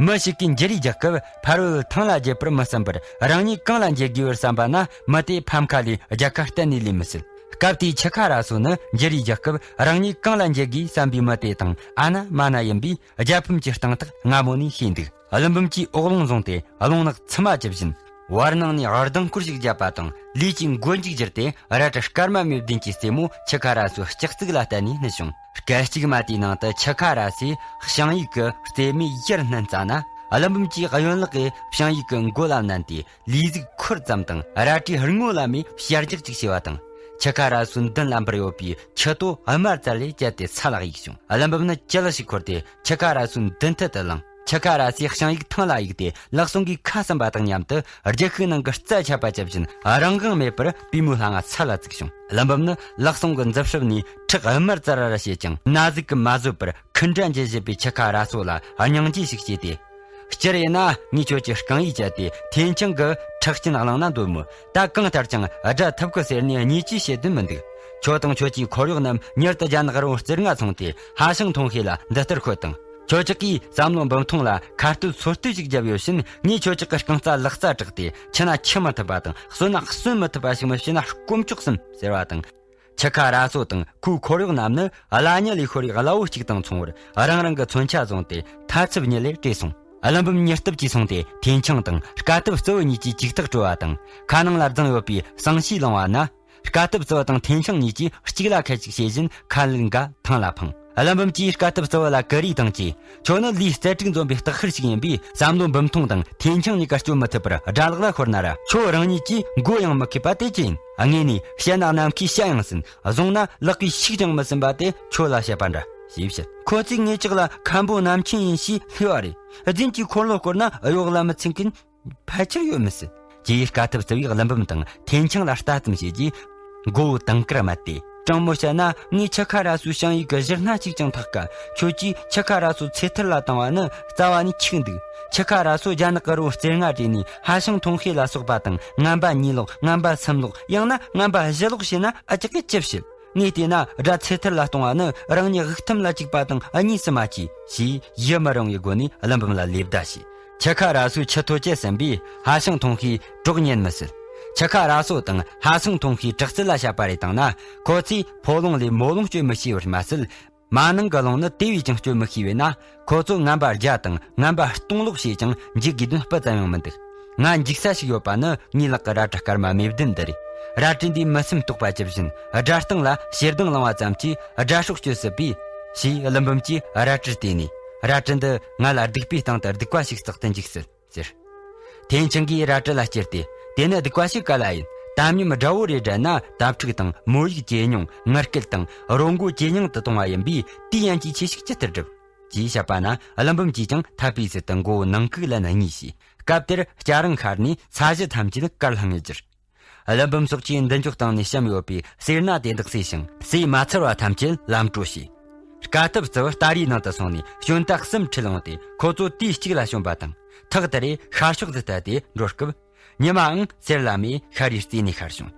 མི་ཞིག་གིས་འགྱུར་བའི་རྒྱག་སྐབས་ཕ་རོལ་ཐང་ལ་བརྒྱབ་པར་མི་བསམ་པར་རང་ཉིད་གང་ལ་འགྱུར་དགོས་པར་བསམ་པ་ན། མི་དེ་ཕམ་ཁ་ལས་རྒྱལ་ཁ་གཏན་ནས་ལེན་མི་སྲིད། སྐབས་དེའི་ཆུ་ཁ་ར་སོ་ནི་འགྱུར་བའི་རྒྱག་སྐབས་རང་ཉིད་གང་ལ་འགྱུར་དགོས་བསམ་པའི་མི་དེ་དང་ཨ་ན་མ་ན་ཡིན་པས། རྒྱལ་ཕམ་གྱི་སྟེང་ཐག་སྔ་མོ་ནས་ཤེས་འདུག་ཀླུ་འབུམ་གྱིས་འོག་རླུང་བཟུང་སྟེ་རླུང་ནག་ཚི་མ་ཇི་བཞིན། བར་སྣང་ནས་ལྡིང་སྐོར་ཞིག་བརྒྱབ་པ་དང་ལུས་ཀྱི་མགོ་མཇུག་གྱུར་ཏེ་རལ་གྲི་སྐར་མ་རྨེ་བདུན་གྱི་རྩེ་མོ་ཆུ་ཁ་ར་སོའི་ལྕགས་ཙིག་ལ་གཏད་ནས་བསྣུན་བྱུང་། སྐད་ཅིག་མ་དེའི་ནང་དུ་ཆུ་ཁ་ར་སའི་ཞིང་ཡིག་གི་རྩེ་མོའི་ཡར་བསྣུན་ཙ་ན། ཀླུ་འབུམ་གྱིས་གཡོན་ལག་གིས་ཞིང་ཡིག་གི་མགོ་ལ་མནན་ཏེ། ལུས་ཟུག་འཁོར་ཙམ་དང་རལ་གྲིའི་རྔོ་ལ་མའི་ཞལ་རྒྱག་ཅིག་བྱས་པ་དང་། ཆུ་ཁ་ར་སོའི་མདུན་ལ་འབུར་ཡོད་པའི་ཆུ་ཏོ་དམར་རྩ་ལས་བཅད་དེ་ས་ལ་གཡུགས་བྱུང་། ཀླུ་འབུམ་ནི་ཅི་ལ་ཞིག་འཁོར་ཏེ་ཆུ་ཁ་ར་སོའི་མདུན་ཐད་དུ་ལངས། ཆུ་ཁ་ར་སའི་ཞིང་ཡིག་ཐང་ལ་གཡུགས་ཏེ་ལག་ཟུང་གིས་ཁ་ཟུམ་པ་དང་མཉམ་དུ་རྒྱུ་ཤུགས་ནང་གི་རྩ་ཆད་པ་ཇི་བཞིན་རང་དབང་མེད་པར་པུས་མོའི་ལྷ་ང་ས་ལ་བཙུགས་བྱུང་། ཀླུ་འབུམ་ནི་ལག་ཟུང་གི་མཛུབ་ཧྲིབ་ནས་ཁྲག་དམར་ཙ་ར་ར་བྱེད་ཀྱང་ན་ཟུག་གིས་མ་བཟོད་པར། འཁུན་སྒྲ་འཇལ་བཞིན་པའི་ཆུ་ཁ་ར་སོ་ལ་སྙིང་རྗེ་ཞིག་སྐྱེས་ཏེ། སྤྱིར་ཡིན་ན་ངས་ཁྱོད་ཀྱི་རྐང་ཡིག་བཅད་དེ་འཐེན་ཆང་གི་ཁྲག་རྐྱེན་བླངས་ན་འདོད་མོད། ད་གང་ལྟར་ཀྱང་དགྲ་ཐུབ་ཀི་ཟེར་ནས་བརྙས་བཅོས་བྱེད་དོན་མི་འདུག་ཁྱོད་དང་ཁྱོད་ཀྱི་འཁོར་གཡོག་རྣམས་མྱུར་དུ་རྒྱ་ནག་རི་བོ་རྩེ་ལྔ་ཚོང་སྟེ་ཧྭ་ཤང་ཐོན་ཤེས་ལ་འདི་ལྟར་ཤོད་དང་། ཁྱོད་ཅག་གིས་བསམ་བློ་འབུམ་ཐུང་ལ་ཁ་གཏད་སོ་གཏད་ཅིག་བརྒྱབ་ཡོད་ཕྱིན། ངས་ཁྱོད་ཅག་གི་རྐང་རྩ་ལག་རྩ་དྲག་སྟེ་ཁྱི་ན་ཁྱི་མི་ཐུབ་པ་དང་གསོན་ན་གསོན་མི་ཐུབ་པ་ཞིག་མི་བྱེད་ན་དཀོན་མཆོག་གསུམ་ཟེར་བ་དང་། ཆུ་ཁ་ར་སོ་དང་ཁོའི་འཁོར་གཡོག་རྣམས་ནི་བླ་ཉལ་ལས་ཤོར་བའི་བླ་བོ་གཅིག་དང་མཚུངས་པར་རང་རང་གི་མཚོན་ཆ་བཟུང་སྟེ་ཐ་ཚིབ་གཉིས་ལས་བྲོས་སོང་ ཀླུ་འབུམ་མྱུར་སྟབས་ཀྱིས་སོང་སྟེ་འཐེན་འཆང་དང་དཀའ་ཐུབ་རྩི་བོ་གཉིས་ཀྱིས་ཅིག་ཐག་གྲོལ་བ་དང་། ཁ་ནང་ལ་བརྫངས་ཡོད་པའི་ཟངས་ཤིག་བླངས་པ་ན། དཀའ་ཐུབ་རྩི་བོ་དང་འཐེན་འཆང་གཉིས་ཀྱིས་གཅིག་ལ་ཁ་ཅིག་བྱེད་བཞིན་ཁ་ལུད་འགའ་ཐང་ལ་འཕངས། ཀླུ་འབུམ་གྱིས་དཀའ་ཐུབ་རྩི་བོ་ལ་ཀུ་རེ་བཏང་རྗེས། ཁྱོད་ནི་ལས་རྩལ་དྲུག་འཛོམས་པའི་སྟག་ཤར་ཞིག་ཡིན་པས། བསམ་བློ་འབུམ་ཐོང་དང་འཐེན་འཆང་གཉིས་ཀ་སྐྱོབ་མི་ཐུབ་པར་དགྲ་ལག་ལ་ཤོར་ན་ར། ཁྱོད་རང་ཉིད་ཀྱིས་མགོ་ཡང་མི་ཁུག་པ་དེ་ཅི་ཡིན། དངོས་ནས་བཤད་ན་ནམ་མཁའི་བྱ་ཡང་ཟིན། བཟུང་ན་ལག་གིས་ཤུགས་ཀྱང་མི་ཟིན་པ་དེ་ཁྱོད་ལ་བཤད་པ་འདྲ་ཞེས་བཤད། ཁོ་ཚོས་ངེད་ཅག་ལ་མཁན་པོ་ནམ་ཆེན་ཡིན་ཞེས་སླེབས་པ་རེད། རྫུན་གྱི་འཁོར་ལོ་བསྐོར་ན་གཡོག་ལ་མི་ཚིམ་མཁན་ཕལ་ཆེར་ཡོད་མི་སྲིད། ཅེས་དཀའ་ཐུབ་རྩི་བོས་ཀླུ་འབུམ་དང་འཐེན་འཆང་ལ་ལྟ་ཙམ་བྱས་རྗེས། མགོ་བོ་དུང་དཀར་བསྣམས་ཏེ། དྲང་མོ་བཤད་ན་ངས་འཆི་ཁ་ར་སོའི་ཞིང་ཡིག་གི་གཞི་སྣ་གཅིག་ཀྱང་འཐག་དཀའ། ཁྱོད་ཀྱིས་འཆི་ཁ་ར་སོ་ཚེ་ཐར་ལ་བཏང་བ་ནི་རྩ་བ་ནས་འཕྱུགས་འདུག། འཆི་ཁ་ར་སོ་རྒྱ་ནག་གི་རི་བོ་རྩེ་ལྔ་བྲོས་ནས་ཧ་ཤང་ཐོང་ཤེས་ལ་སོགས་པ་དང་ངན་པ་གཉིས་ལོག། ངན་པ་གསུམ་ལོག། ཡང་ན་ངན་པ་བཞི་ལོག་བྱས་ན་ཨ་ཅག་གིས་ཅི་བྱེད། ངས་བལྟས་ན་དགྲ་ཚེ་ཐར་ལ་གཏོང་བ་ནི་རང་ཉིད་དབུགས་ཐུམ་ལ་བཅུག་པ་དང་གཉིས་སུ་མ་མཆིས། ཞེས་ཡིད་མི་རུང་བའི་སྒོ་ནས་ཀླུ་འབུམ་ལ་ལེ་བདའ་བྱས། འཆི་ཁ་ར་སོའི་ཆུ་ཐོ་ཅེ་ཟིན་པས་ཧ་ཤང་ཐོང་ཤེས་གྲོགས་ཉན་མི་སྲིད། འཆི་ཁ་ར་སོ་དང་ཧ་ཤང་ཐོང་ཤེས་དྲག་རྩལ་ལ་བཤད་པ་རེ་བཏང་ན། ཁོ་ཚོས་ཕོ་ལོང་ལས་མོ་ལོང་སྤྱོད་མི་ཤེས་པར་མ་ཟད། མ་ནིང་གི་ལོང་ནི་དེ་བས་ཀྱང་སྤྱོད་མི་ཤེས་པས་ན། ཁོ་ཚོ་ངན་པ་བརྒྱ་དང་ངན་པ་སྟོང་ལོག་བྱས་ཀྱང་འཇིགས་དགོས་དོན་སྤུ་ཙམ་ཡང་མི་འདུག། ང་འཇིགས་ས་ཞིག་ཡོད་པ་ནི་ངའི་ལག་གི་རལ་གྲི་སྐར་མ་མེ་བདུན་འདི་རེད། རལ་གྲི་འདིས་མི་སེམས་རྟོགས་པ་ཇི་བཞིན་དགྲ་སྟེང་ལ་ཞེ་སྡང་ལངས་པ་ཙམ་གྱིས་དགྲ་སྲོག་གཅོད་སྲིད་པས། ཞེས་ཀླུ་འབུམ་གྱིས་རལ་གྲི་བལྟས་ནས། རལ་གྲི་འདི་ང་ལ་སྡིག་པའི་སྟེང་དུ་སྡིག་པ་ཞིག་བསགས་ཏེ་འཇིགས་སྲིད། ཟེར། འཐེན་འཆང་གིས་རལ་གྲི་ལ་ཅེར་ཏེ། དེ་ནི་སྡིག་པ་ཞིག་ག་ལ་ཡིན། དམ་ཉམས་དགྲ་བོ་རེ་བསྒྲལ་ན་དམ་ཕྲུག་དང་མོ་ཡིག་ཇེ་ཉུང་། ངར་སྐད་དང་རོ་མགོ་ཇེ་ཉུང་དུ་གཏོང་བ་ཡིན་པས། དེའི་ཡན་གྱི་ཆོས་ཤིག་ཇི་ལྟར་སྒྲུབ། ཅེས་བཤད་པ་ན། ཀླུ་འབུམ་གྱིས་ཀྱང་ཐབས་པའི་ཚུལ་དུ་མགོ་བོ་ནང་བཀུག་ལན་གཉིས་བྱས། སྐབས་དེར་སྐྱ་རེངས་ཤར་ནས་ས་གཞི་ཐམས་ཅད་དཀར་ལྷང་ངེ་གྱུར། ཀླུ་འབུམ་སོགས་ཀྱིས་མདུན་ཅོག་སྟེང་ནས་བཤམས་ཡོད་པའི་སེར་སྣ་དེ་དག་ཟས་ཤིང་ཟས་མ་ཚར་བ་ཐམས་ཅད་ལམ་གྲོ་བྱས། དཀའ་ཐུབ་རྩི་བོ་སྟ་རེའི་ནང་དུ་སོང་ནས་གཞོན་དག་གསུམ་ཁྲིད་ཡོང་སྟེ། ཁོ་ཚོ་དུས་གཅིག་ལ་བྱོན་པ་དང་། ཐག་དེ་རེ་ཤར་ཕྱོགས་སུ་བལྟས་ཏེ་འགྲོ་སྐབས། ཉི་མའང་གསེར་ལ་མེ་ཤར་རིའི་རྩེ་ནས་ཤར་བྱུང་།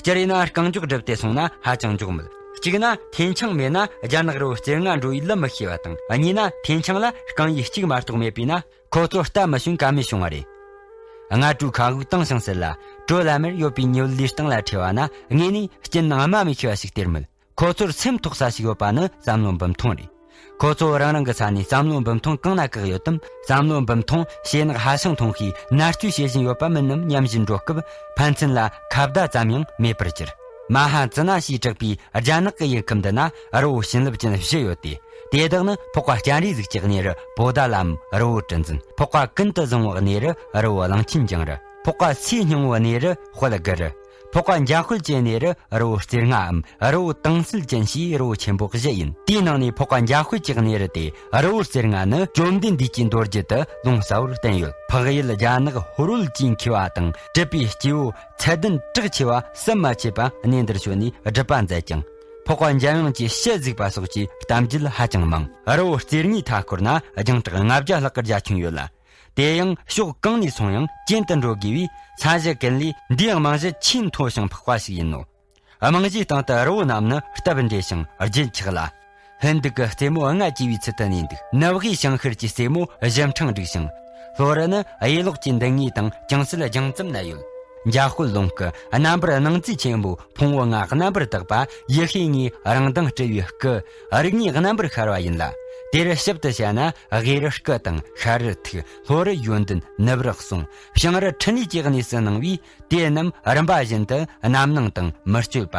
སྤྱིར་ཡིན་ན་རྐང་མགྱོགས་བསྒྲུབས་ཏེ་སོང་ན་ཧ་ཅང་མགྱོགས་མོད། གཅིག་ན་འཐེན་འཆང་མེད་ན་རྒྱ་ནག་རི་བོ་རྩེ་ལྔ་འགྲོ་བའི་ལམ་མི་ཤེས་པ་དང་། གཉིས་ན་འཐེན་འཆང་ལ་རྐང་ཡིག་གཅིག་མ་གཏོགས་མེད་པས་ན། ཁོ་ཚོ་རྟ་མི་ཞོན་ཀ་མེད་བྱུང་བ་རེད། སྔ་དྲོའི་ཁ་དབུགས་དྭངས་ཤིང་བསིལ་ལ། གྲོ་ལ་མར་ཡོད་པའི་ཉི་འོད་ལུས་སྟེང་ལ་འཁྲིལ་བ་ན། དངོས་ནས་སྐྱིད་སྣང་སྨྲ་མི་ཤེས་པ་ཞིག་སྟེར་མོད། ཁོ་ཚོར་སེམས་ཐོགས་ས་ཞིག་ཡོད་པ་ནི་བསམ་བློ་འབུམ་ཐོང་རེད། ཁོ་ཚོ་རང་རང་གི་ས་ནས་བསམ་བློ་འབུམ་ཐོང་གང་ན་བཀག་ཡོད་དམ། བསམ་བློ་འབུམ་ཐོང་ཞེ་ནག་ཧ་ཤང་ཐོང་ཤེས་མནར་གཅོད་བྱེད་བཞིན་ཡོད་པ་མིན་ནམ་སྙམ་བཞིན་འགྲོ་སྐབས། ཕན་ཚུན་ལ་ཁ་བརྡ་ཙམ་ཡང་མེད་པར་གྱུར། མ་ཧ་ཙི་ན་ཞེས་གྲགས་པའི་རྒྱ་ནག་གི་ཡུལ་ཁམས་འདི་ན་རི་བོ་བྱིན་རླབས་ཅན་བཞི་ཡོད་དེ། དེ་དག་ནི་འཕགས་པ་སྤྱན་རས་གཟིགས་ཀྱི་གནས་རི་པོ་ཏ་ལའམ་རི་བོ་གྲུ་འཛིན། འཕགས་པ་ཀུན་ཏུ་བཟང་བོའི་གནས་རི་རི་བོ་གླང་ཆེན་ལྗང་རི། འཕགས་པ་ཚེ་སྙིང་པོའི་གནས་རི་དཔལ་དགུ་རི། འཕགས་པ་འཇམ་དཔལ་གྱི་གནས་རི་རི་བོ་རྩེ་ལྔའམ་རི་བོ་དྭངས་གསལ་ཅན་ཞེས་རི་བོ་ཆེན་པོ་བཞི་ཡིན། དེའི་ནང་ནས་འཕགས་པ་འཇམ་དཔལ་གྱི་གནས་རི་དེ་རི་བོ་རྩེ་ལྔ་ནི་བཅོམ་ལྡན་འདས་ཀྱི་མདོ་རྒྱུད་དུ་ལུང་གསལ་བོར་བསྟན་ཡོད། འཕགས་ཡུལ་རྒྱ་ནག་ཧོར་བོད་ཀྱི་མཁས་པ་དང་གྲུབ་པའི་སྐྱེས་བུ་ཚད་ལྡན་གྲགས་ཆེ་བ་ཟམ་མ་ཆད་པ་གནས་འདིར་བྱོན་ནས་སྒྲུབ་པ་མཛད་ཅིང་། འཕགས་པ་འཇམ་དབྱངས་ཀྱི་ཞལ་གཟིགས་པ་སོགས་ཀྱི་གཏམ་རྒྱུད་ཧ་ཅང་མང་། རི་བོ་རྩེ་ལྔའི་མཐའ་སྐོར་ན་རྒྱང་གྲགས་ལྔ་བརྒྱ་ལྷག་གི་རྒྱ་ཁྱོན་ཡོད་ལ། དེ་ཡང་ཕྱོགས་གང་ནས་སོང་ཡང་གྱེན་དུ་འགྲོ་དགོས་པས། ས་གཞི་ཀུན་ལས་འདིའི་རྨང་གཞི་ཆེས་མཐོ་ཞིང་འཕགས་པ་ཞིག་ཡིན་ནོ། རྨང་གཞིའི་སྟེང་དུ་རི་བོ་རྣམས་ནི་སྟབས་འབྲེལ་ཞིང་རྒྱུན་ཆགས་ལ། ཧིན་དུ་གི་རྩེ་མོ་ལྔ་བཅས་པའི་ཚུལ་དུ་གནས་འདུག། ནུབ་དབུས་བྱང་ཤར་གྱི་རྩེ་མོ་བཞི་འཕྲང་བསྒྲིགས་ཤིང་། ལྷོ་རུ་ནི་གཡས་ལོགས་ཀྱི་འདུ་ཁང་དང་ཅུང་ཟད་རྒྱང་ཙམ་ན་ཡོད། འཇམ་དཔལ་ལུང་གི་རྣམ་པར་སྣང་མཛད་ཆེན་པོ་ཕུང་པོ་ལྔ་རྣམ་པར་དག་པ་ཡེ་ཤེས་ལྔའི་རང་མདངས་སྤྲུལ་བའི་སྐུ། རིགས་ལྔའི་རྣམ་པར་ཤར་བ་ཡིན་ལ། དེར་ཞིབ་ཏུ་བཤད་ན། གཡས་རུ་སྐུ་དང་། ཤར་རུ་ཐུགས། ལྷོ་རུ་ཡོན་ཏན། ནུབ་རུ་གསུང་། བྱང་རུ་ཕྲིན་ལས་ཀྱི་གནས་སུ་སྣང་བས། དེ་རྣམས་རིམ་པ་བཞིན་དུ་རྣམ་སྣང་དང་མི་བསྐྱོད་པ།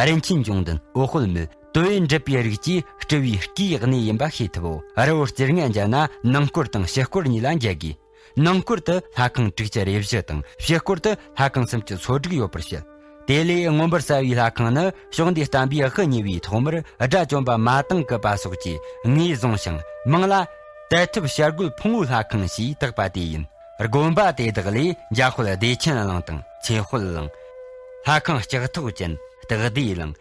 རིན་ཆེན་འབྱུང་ལྡན། འོད་དཔལ་མོས། དོ་ཡི་འགྲུབ་པའི་རིགས་ཀྱིས་སྤྲུལ་བའི་སྐུའི་གནས་ཡིན་པ་ཤེས་ཐུབ་བོ། རི་བོ་རྩེ་ལྔ་མཇལ་ན་ནང་སྐོར་དང་ཕྱི་སྐོར་གཉིས་ལ་མཇལ་དགོས། ནང་སྐོར་དུ་ལྷ་ཁང་དྲུག་ཅུ་རེ་བཞི་དང་། ཕྱི་སྐོར་དུ་ལྷ་ཁང་སུམ་ཅུ་སོ་དྲུག་ཡོད་པར་བཤད། དེ་ལས་མངོན་པར་གསལ་བའི་ལྷ་ཁང་ནི་ཕྱོགས་འདིའི་བསྟན་པའི་དབུ་བརྙེས་པའི་ཐོག་མར་དགྲ་བཅོམ་པ་མ་ཏང་གི་པ་སོགས་ཀྱིས་ངོས་བཟུང་ཞིང་། མིང་ལ་དལ་འཐབ་བྱ་རྒོད་ཕུང་པོའི་ལྷ་ཁང་ཞེས་བཏགས་པ་དེ་ཡིན། དགོན་པ་དེ་དག་ལས་འཇམ་དཔལ་བདེ་ཆེན་གླིང་དང་ཚེ་དཔལ་གླིང་། ལྷ་ཁང་ལྕགས་ཐོག་ཅན་སྟག་སྡེའི་གླིང་།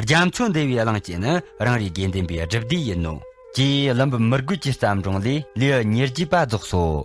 རྒྱ་མཚོ་འདུས་པའི་གླིང་བཅས་ནི་རང་རེའི་དགེ་འདུན་པའི་སྒྲུབ་སྡེ་ཡིན་ནོ། ཅེས་ཀླུ་འབུམ་མི་རྒོད་ཀྱི་བརྩམས་སྒྲུང་ལས་ལེའུ་ཉེར་བརྒྱད་པ་རྫོགས་སོ།